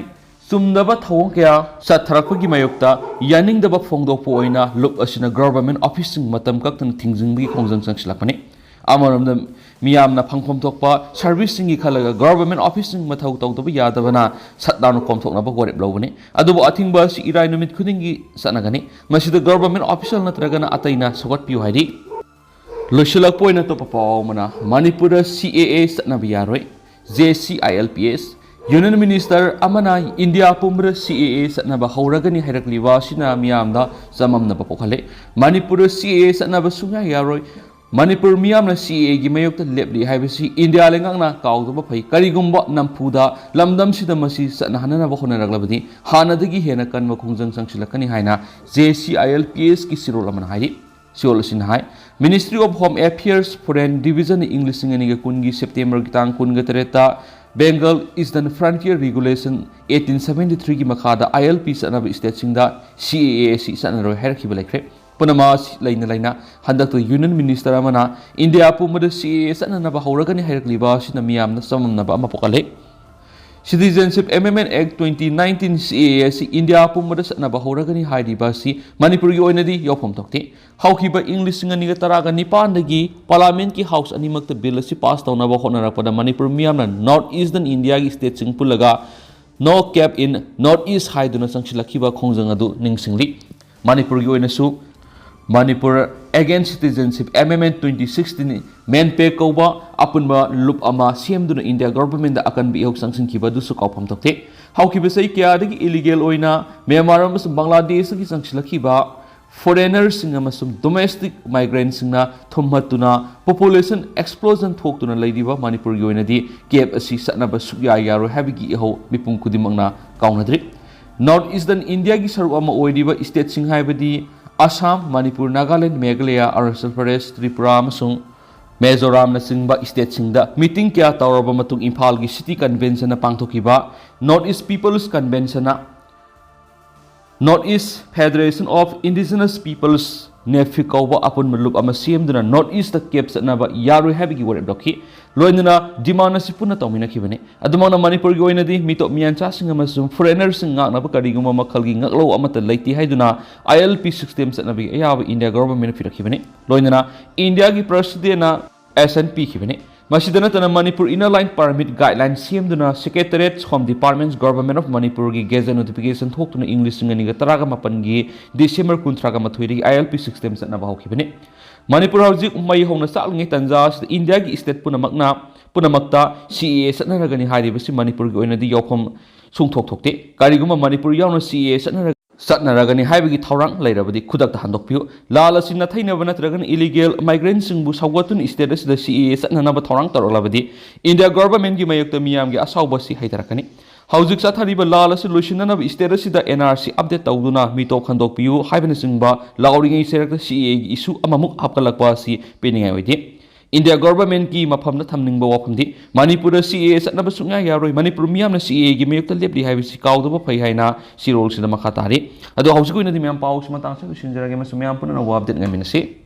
ꯆꯨꯝꯗꯕ ꯊꯧꯑꯣꯡ ꯀꯌꯥ ꯆꯠꯊꯔꯛꯄꯒꯤ ꯃꯥꯌꯣꯛꯇ ꯌꯥꯅꯤꯡꯗꯕ ꯐꯣꯡꯗꯣꯛꯄ ꯑꯣꯏꯅ ꯂꯨꯞ ꯑꯁꯤꯅ ꯒꯣꯚꯔꯟꯃꯦꯟꯠ ꯑꯣꯐꯤꯁꯁꯤꯡ ꯃꯇꯝ ꯀꯛꯇꯅ ꯊꯤꯡꯖꯤꯟꯕꯒꯤ ꯈꯣꯡꯖꯪ ꯆꯪꯁꯤꯜꯂꯛꯄꯅꯤ꯫ ꯑꯃꯔꯣꯝꯗ ꯃꯤꯌꯥꯝꯅ ꯐꯪꯐꯝ ꯊꯣꯛꯄ ꯁꯔꯚꯤꯁꯁꯤꯡꯒꯤ ꯈꯜꯂꯒ ꯒꯣꯚꯔꯟꯃꯦꯟꯠ ꯑꯣꯐꯤꯁꯁꯤꯡ ꯃꯊꯧ ꯇꯧꯗꯕ ꯌꯥꯗꯕꯅ ꯁꯠ ꯗꯥꯎꯟ ꯀꯣꯝꯊꯣꯛꯅꯕ ꯋꯥꯔꯦꯞ ꯂꯧꯕꯅꯤ꯫ ꯑꯗꯨꯕꯨ ꯑꯊꯤꯡꯕ ꯑꯁꯤ ꯏꯔꯥꯏ ꯅꯨꯃꯤꯠ ꯈꯨꯗꯤꯡꯒꯤ ꯆꯠꯅꯒꯅꯤ꯫ ꯃꯁꯤꯗ ꯒꯣꯚꯔꯟꯃꯦꯟꯠ ꯑꯣꯐꯤꯁꯤꯌꯦꯜ ꯅꯠꯇ꯭ꯔꯒꯅ ꯑꯇꯩꯅ ꯁꯧꯒꯠꯄꯤꯌꯨ ꯍꯥꯏꯔꯤ꯫ ꯂꯣꯏꯁꯤꯜꯂꯛꯄ ꯑꯣꯏꯅ ꯑꯇꯣꯞꯄ ꯄꯥꯎ ꯑꯃꯅ ꯃꯅꯤꯄꯨꯔꯗ ꯁꯤ ꯑꯦ ꯑꯦ ꯆꯠꯅꯕ ꯌꯥꯔꯣꯏ꯫ J C I L P S. Union minister ꯑꯃꯅ ꯏꯟꯗꯤꯌꯥ ꯄꯨꯝꯕꯗ ꯁꯤ ꯑꯦ ꯑꯦ ꯆꯠꯅꯕ ꯍꯧꯔꯒꯅꯤ ꯍꯥꯏꯔꯛꯂꯤꯕ ꯑꯁꯤꯅ ꯃꯤꯌꯥꯝꯗ ꯆꯃꯝꯅꯕ ꯄꯣꯛꯍꯜꯂꯦ꯫ ꯃꯅꯤꯄꯨꯔꯗ ꯁꯤ ꯑꯦ ꯑꯦ ꯆꯠꯅꯕ ꯁꯨꯡꯌꯥ ꯌꯥꯔꯣꯏ꯫ ꯃꯅꯤꯄꯨꯔ ꯃꯤꯌꯥꯝꯅ ꯁꯤ ꯑꯦ ꯑꯦꯒꯤ ꯃꯥꯌꯣꯛꯇ ꯂꯦꯞꯂꯤ ꯍꯥꯏꯕꯁꯤ ꯏꯟꯗꯤꯌꯥ ꯂꯩꯉꯥꯛꯅ ꯀꯥꯎꯗꯕ ꯐꯩ꯫ ꯀꯔꯤꯒꯨꯝꯕ ꯅꯝꯐꯨꯗ ꯂꯝꯗꯝꯁꯤꯗ ꯃꯁꯤ ꯆꯠꯅꯍꯟꯅꯕ ꯍꯣꯠꯅꯔꯛꯂꯕꯗꯤ ꯍꯥꯟꯅꯗꯒꯤ ꯍꯦꯟꯅ ꯀꯟꯕ ꯈꯣꯡꯖꯪ ꯆꯪꯁꯤꯜꯂꯛꯀꯅꯤ ꯍꯥꯏꯅ J C I L P ꯑꯦꯁꯀꯤ ꯆꯦꯔꯣꯜ ꯑꯃꯅ ꯍꯥꯏꯔꯤ꯫ ꯆꯦꯔꯣꯜ ꯑꯁꯤꯅ ꯍꯥꯏ, Ministry of Home Affairs Foreign Division ꯏꯪ ꯂꯤꯁꯤꯡ ꯑꯅꯤꯒ ꯀꯨꯟꯒꯤ ꯁꯦꯞꯇꯦꯝꯕꯔꯒꯤ ꯇꯥꯡ ꯀꯨꯟꯒ ꯇꯔꯦꯠꯇ Bengal Eastern Frontier Regulation eighteen seventy threeꯒꯤ ꯃꯈꯥꯗ ꯑꯥꯏ ꯑꯦꯜ ꯄꯤ ꯆꯠꯅꯕ ꯁ꯭ꯇꯦꯠꯁꯤꯡꯗ ꯁꯤ ꯑꯦ ꯑꯦ ꯑꯁꯤ ꯆꯠꯅꯔꯣꯏ ꯍꯥꯏꯔꯛꯈꯤꯕ ꯂꯩꯈ꯭ꯔꯦ꯫ ꯄꯨꯝꯅꯃꯛ ꯑꯁꯤ ꯂꯩꯅ ꯂꯩꯅ ꯍꯟꯗꯛꯇ ꯌꯨꯅꯤꯌꯟ ꯃꯤꯅꯤꯁꯇꯔ ꯑꯃꯅ ꯏꯟꯗꯤꯌꯥ ꯄꯨꯝꯕꯗ ꯁꯤ ꯑꯦ ꯑꯦ ꯆꯠꯅꯅꯕ ꯍꯧꯔꯒꯅꯤ ꯍꯥꯏꯔꯛꯂꯤꯕ ꯑꯁꯤꯅ ꯃꯤꯌꯥꯝꯗ ꯆꯃꯝꯅꯕ ꯑꯃ ꯄꯣꯛꯍꯜꯂꯦ꯫ Citizenship Amendment Act twenty nineteen, C A A, ꯑꯁꯤ ꯏꯟꯗꯤꯌꯥ ꯄꯨꯝꯕꯗ ꯆꯠꯅꯕ ꯍꯧꯔꯒꯅꯤ ꯍꯥꯏꯔꯤꯕ ꯑꯁꯤ ꯃꯅꯤꯄꯨꯔꯒꯤ ꯑꯣꯏꯅꯗꯤ ꯌꯥꯎꯐꯝ ꯊꯣꯛꯇꯦ꯫ ꯍꯧꯈꯤꯕ ꯏꯪ ꯂꯤꯁꯤꯡ ꯑꯅꯤꯒ ꯇꯔꯥꯒ ꯅꯤꯄꯥꯟꯗꯒꯤ ꯄꯥꯔꯂꯥꯃꯦꯟꯠꯀꯤ ꯍꯥꯎꯁ ꯑꯅꯤꯃꯛꯇ ꯕꯤꯜ ꯑꯁꯤ ꯄꯥꯁ ꯇꯧꯅꯕ ꯍꯣꯠꯅꯔꯛꯄꯗ ꯃꯅꯤꯄꯨꯔ ꯃꯤꯌꯥꯝꯅ North Eastern ꯏꯟꯗꯤꯌꯥꯒꯤ ꯁ꯭ꯇꯦꯠꯁꯤꯡ ꯄꯨꯜꯂꯒ No Cap in North East ꯍꯥꯏꯗꯨꯅ ꯆꯪꯁꯤꯜꯂꯛꯈꯤꯕ ꯈꯣꯡꯖꯪ ꯑꯗꯨ ꯅꯤꯡꯁꯤꯡꯂꯤ꯫ ꯃꯅꯤꯄꯨꯔꯒꯤ ꯑꯣꯏꯅꯁꯨ Manipur Against Citizenship Amendment twenty sixteen, ꯃꯦꯟꯄꯦꯛ ꯀꯧꯕ ꯑꯄꯨꯟꯕ ꯂꯨꯞ ꯑꯃ ꯁꯦꯝꯗꯨꯅ ꯏꯟꯗꯤꯌꯥ ꯒꯚꯔꯟꯃꯦꯟꯗ ꯑꯀꯟꯕ ꯏꯍꯧ ꯆꯪꯁꯤꯟꯈꯤꯕ ꯑꯗꯨꯁꯨ ꯀꯥꯎꯐꯝ ꯊꯣꯛꯇꯦ꯫ ꯍꯧꯈꯤꯕ ꯆꯍꯤ ꯀꯌꯥꯗꯒꯤ ꯏꯂꯤꯒꯦꯜ ꯑꯣꯏꯅ ꯃ꯭ꯌꯥꯟꯃꯥꯔ ꯑꯃꯁꯨꯡ ꯕꯪꯒ꯭ꯂꯥꯗꯦꯁꯇꯒꯤ ꯆꯪꯁꯤꯜꯂꯛꯈꯤꯕ ꯐꯣꯔꯦꯅꯔꯁꯤꯡ ꯑꯃꯁꯨꯡ ꯗꯣꯃꯦꯁꯇꯤꯛ ꯃꯥꯏꯒ꯭ꯔꯦꯟꯁꯤꯡꯅ ꯊꯨꯝꯍꯠꯇꯨꯅ ꯄꯣꯄꯨꯂꯦꯁꯟ ꯑꯦꯛꯁꯄ꯭ꯂꯣꯖꯟ ꯊꯣꯛꯇꯨꯅ ꯂꯩꯔꯤꯕ ꯃꯅꯤꯄꯨꯔꯒꯤ ꯑꯣꯏꯅꯗꯤ ꯀꯦꯞ ꯑꯁꯤ ꯆꯠꯅꯕ ꯁꯨꯛꯌꯥ ꯌꯥꯔꯣꯏ ꯍꯥꯏꯕꯒꯤ ꯏꯍꯧ ꯃꯤꯄꯨꯝ ꯈꯨꯗꯤꯡꯃꯛꯅ ꯀꯥꯎꯅꯗ꯭ꯔꯤ꯫ ꯅꯣꯔꯠ ꯏꯁꯇꯔꯟ ꯏꯟꯗꯤꯌꯥꯒꯤ ꯁꯔꯨꯛ ꯑꯃ ꯑꯣꯏꯔꯤꯕ ꯏꯁꯇꯦꯠꯁꯤꯡ ꯍꯥꯏꯕꯗꯤ ꯑꯁꯥꯝ, ꯃꯅꯤꯄꯨꯔ, ꯅꯥꯒꯥꯂꯦꯟ, ꯃꯦꯘꯥꯂꯌꯥ, ꯑꯔꯨꯅꯥꯆꯜ ꯄ꯭ꯔꯗꯦꯁ, ꯇ꯭ꯔꯤꯄꯨꯔꯥ ꯑꯃꯁꯨꯡ ꯃꯦꯖꯣꯔꯥꯝꯅꯆꯤꯡꯕ ꯏꯁꯇꯦꯠꯁꯤꯡꯗ ꯃꯤꯇꯤꯡ ꯀꯌꯥ ꯇꯧꯔꯕ ꯃꯇꯨꯡ ꯏꯝꯐꯥꯜꯒꯤ ꯁꯤꯇꯤ ꯀꯟꯚꯦꯟꯁꯟꯅ ꯄꯥꯡꯊꯣꯛꯈꯤꯕ ꯅꯣꯔꯠ ꯏꯁ ꯄꯤꯄꯜꯁ ꯀꯟꯚꯦꯟꯁꯟꯅ North East Federation of Indigenous Peoples, NEFIP ꯀꯧꯕ ꯑꯄꯨꯟꯕ ꯂꯨꯞ ꯑꯃ ꯁꯦꯝꯗꯨꯅ ꯅꯣꯔꯠ ꯏꯁꯇ ꯀꯦꯞ ꯆꯠꯅꯕ ꯌꯥꯔꯣꯏ ꯍꯥꯏꯕꯒꯤ ꯋꯥꯔꯦꯞ ꯂꯧꯈꯤ꯫ ꯂꯣꯏꯅꯅ ꯗꯤꯃꯥꯟ ꯑꯁꯤ ꯄꯨꯟꯅ ꯇꯧꯃꯤꯟꯅꯈꯤꯕꯅꯤ꯫ ꯑꯗꯨꯃꯛꯅ ꯃꯅꯤꯄꯨꯔꯒꯤ ꯑꯣꯏꯅꯗꯤ ꯃꯤꯇꯣꯞ ꯃꯤꯌꯥꯟꯆꯥꯁꯤꯡ ꯑꯃꯁꯨꯡ ꯐꯣꯔꯦꯅꯔꯁꯤꯡ ꯉꯥꯛꯅꯕ ꯀꯔꯤꯒꯨꯝꯕ ꯃꯈꯜꯒꯤ ꯉꯥꯛꯂꯧ ꯑꯃꯠꯇ ꯂꯩꯇꯦ ꯍꯥꯏꯗꯨꯅ ꯑꯥꯏ ꯑꯦꯜ ꯄꯤ ꯁꯤꯛꯁꯇꯤꯟ ꯆꯠꯅꯕꯒꯤ ꯑꯌꯥꯕ ꯏꯟꯗꯤꯌꯥ ꯒꯚꯔꯟꯃꯦꯟꯠꯅ ꯄꯤꯔꯛꯈꯤꯕꯅꯤ꯫ ꯂꯣꯏꯅꯅ ꯏꯟꯗꯤꯌꯥꯒꯤ ꯄ꯭ꯔꯁꯤꯗꯦꯟꯅ ꯑꯦꯁꯟ ꯄꯤꯈꯤꯕꯅꯤ꯫ ꯃꯁꯤꯗ ꯅꯠꯇꯅ Manipur inner line permit guideline ꯁꯦꯝꯗꯨꯅ Secretariat Home Department, Government of ꯃꯅꯤꯄꯨꯔꯒꯤ ꯒꯦꯖꯦꯠ ꯅꯣꯇꯤꯐꯤꯀꯦꯁꯟ ꯊꯣꯛꯇꯨꯅ ꯏꯪ ꯂꯤꯁꯤꯡ ꯑꯅꯤꯒ ꯇꯔꯥꯒ ꯃꯥꯄꯟꯒꯤ ꯗꯤꯁꯦꯝꯕꯔ ꯀꯨꯟꯊ꯭ꯔꯥꯒ ꯃꯥꯊꯣꯏꯗꯒꯤ ꯑꯥꯏ ꯑꯦꯜ ꯄꯤ ꯁꯤꯛꯁꯇꯤꯟ ꯆꯠꯅꯕ ꯍꯧꯈꯤꯕꯅꯤ꯫ ꯃꯅꯤꯄꯨꯔ ꯍꯧꯖꯤꯛ ꯃꯩ ꯍꯧꯅ ꯆꯥꯛꯂꯤꯉꯩ ꯇꯥꯟꯖꯥ ꯑꯁꯤꯗ ꯏꯟꯗꯤꯌꯥꯒꯤ ꯏꯁꯇꯦꯠ ꯄꯨꯝꯅꯃꯛꯅ, ꯄꯨꯝꯅꯃꯛꯇ ꯁꯤ ꯑꯦ ꯑꯦ ꯆꯠꯅꯔꯒꯅꯤ ꯍꯥꯏꯔꯤꯕꯁꯤ ꯃꯅꯤꯄꯨꯔꯒꯤ ꯑꯣꯏꯅꯗꯤ ꯌꯥꯎꯐꯝ ꯁꯨꯡꯊꯣꯛ ꯊꯣꯛꯇꯦ꯫ ꯀꯔꯤꯒꯨꯝꯕ ꯃꯅꯤꯄꯨꯔ ꯌꯥꯎꯅ ꯁꯤ ꯑꯦ ꯑꯦ ꯆꯠꯅꯔ-, ꯆꯠꯅꯔꯒꯅꯤ ꯍꯥꯏꯕꯒꯤ ꯊꯧꯔꯥꯡ ꯂꯩꯔꯕꯗꯤ ꯈꯨꯗꯛꯇ ꯍꯟꯗꯣꯛꯄꯤꯌꯨ꯫ ꯂꯥꯜ ꯑꯁꯤ ꯅꯥꯊꯩꯅꯕ ꯅꯠꯇ꯭ꯔꯒꯅ ꯏꯂꯤꯒꯦꯜ ꯃꯥꯏꯒ꯭ꯔꯦꯟꯁꯤꯡꯕꯨ ꯁꯧꯒꯠꯇꯨꯅ ꯏꯁꯇꯦꯠ ꯑꯁꯤꯗ ꯁꯤ ꯑꯦ ꯑꯦ ꯆꯠꯅꯅꯕ ꯊꯧꯔꯥꯡ ꯇꯧꯔꯛꯂꯕꯗꯤ ꯏꯟꯗꯤꯌꯥ ꯒꯚꯔꯟꯃꯦꯟꯠꯀꯤ ꯃꯥꯌꯣꯛꯇ ꯃꯤꯌꯥꯝꯒꯤ ꯑꯁꯥꯎꯕ ꯑꯁꯤ ꯍꯩꯊꯔꯛꯀꯅꯤ꯫ ꯍꯧꯖꯤꯛ ꯆꯠꯊꯔꯤꯕ ꯂꯥꯜ ꯑꯁꯤ ꯂꯣꯏꯁꯤꯟꯅꯅꯕ ꯏꯁꯇꯦꯠ ꯑꯁꯤꯗ ꯑꯦꯟ ꯑꯥꯔ ꯁꯤ ꯑꯞꯗꯦꯠ ꯇꯧꯗꯨꯅ ꯃꯤꯇꯣꯞ ꯈꯟꯗꯣꯛꯄꯤꯌꯨ ꯍꯥꯏꯕꯅꯆꯤꯡꯕ ꯂꯥꯎꯔꯤꯉꯩ ꯆꯩꯔꯛꯇ ꯁꯤ ꯑꯦ ꯑꯦꯒꯤ ꯏꯁꯨ ꯑꯃꯃꯨꯛ ꯍꯥꯞꯀꯠꯂꯛꯄ ꯑꯁꯤ ꯄꯦꯟꯅꯤꯡꯉꯥꯏ ꯑꯣꯏꯗꯦ꯫ ꯏꯟꯗꯤꯌꯥ ꯒꯚꯔꯟꯃꯦꯟꯠꯀꯤ ꯃꯐꯝꯗ ꯊꯝꯅꯤꯡꯕ ꯋꯥꯐꯝꯗꯤ ꯃꯅꯤꯄꯨꯔꯗ ꯁꯤ ꯑꯦ ꯑꯦ ꯆꯠꯅꯕ ꯁꯨꯡꯌꯥ ꯌꯥꯔꯣꯏ꯫ ꯃꯅꯤꯄꯨꯔ ꯃꯤꯌꯥꯝꯅ ꯁꯤ ꯑꯦ ꯑꯦꯒꯤ ꯃꯥꯌꯣꯛꯇ ꯂꯦꯞꯂꯤ ꯍꯥꯏꯕꯁꯤ ꯀꯥꯎꯗꯕ ꯐꯩ ꯍꯥꯏꯅ ꯆꯦꯔꯣꯜꯁꯤꯗ ꯃꯈꯥ ꯇꯥꯔꯤ꯫ ꯑꯗꯣ ꯍꯧꯖꯤꯛ ꯑꯣꯏꯅꯗꯤ ꯃꯌꯥꯝ ꯄꯥꯎꯁꯤ ꯃꯇꯥꯡ ꯑꯁꯤꯗ ꯂꯣꯏꯁꯤꯟꯖꯔꯒꯦ ꯑꯃꯁꯨꯡ ꯃꯌꯥꯝ ꯄꯨꯟꯅ ꯑꯅꯧꯕ ꯑꯞꯗꯦꯠ ꯉꯥꯏꯃꯤꯟꯅꯁꯤ꯫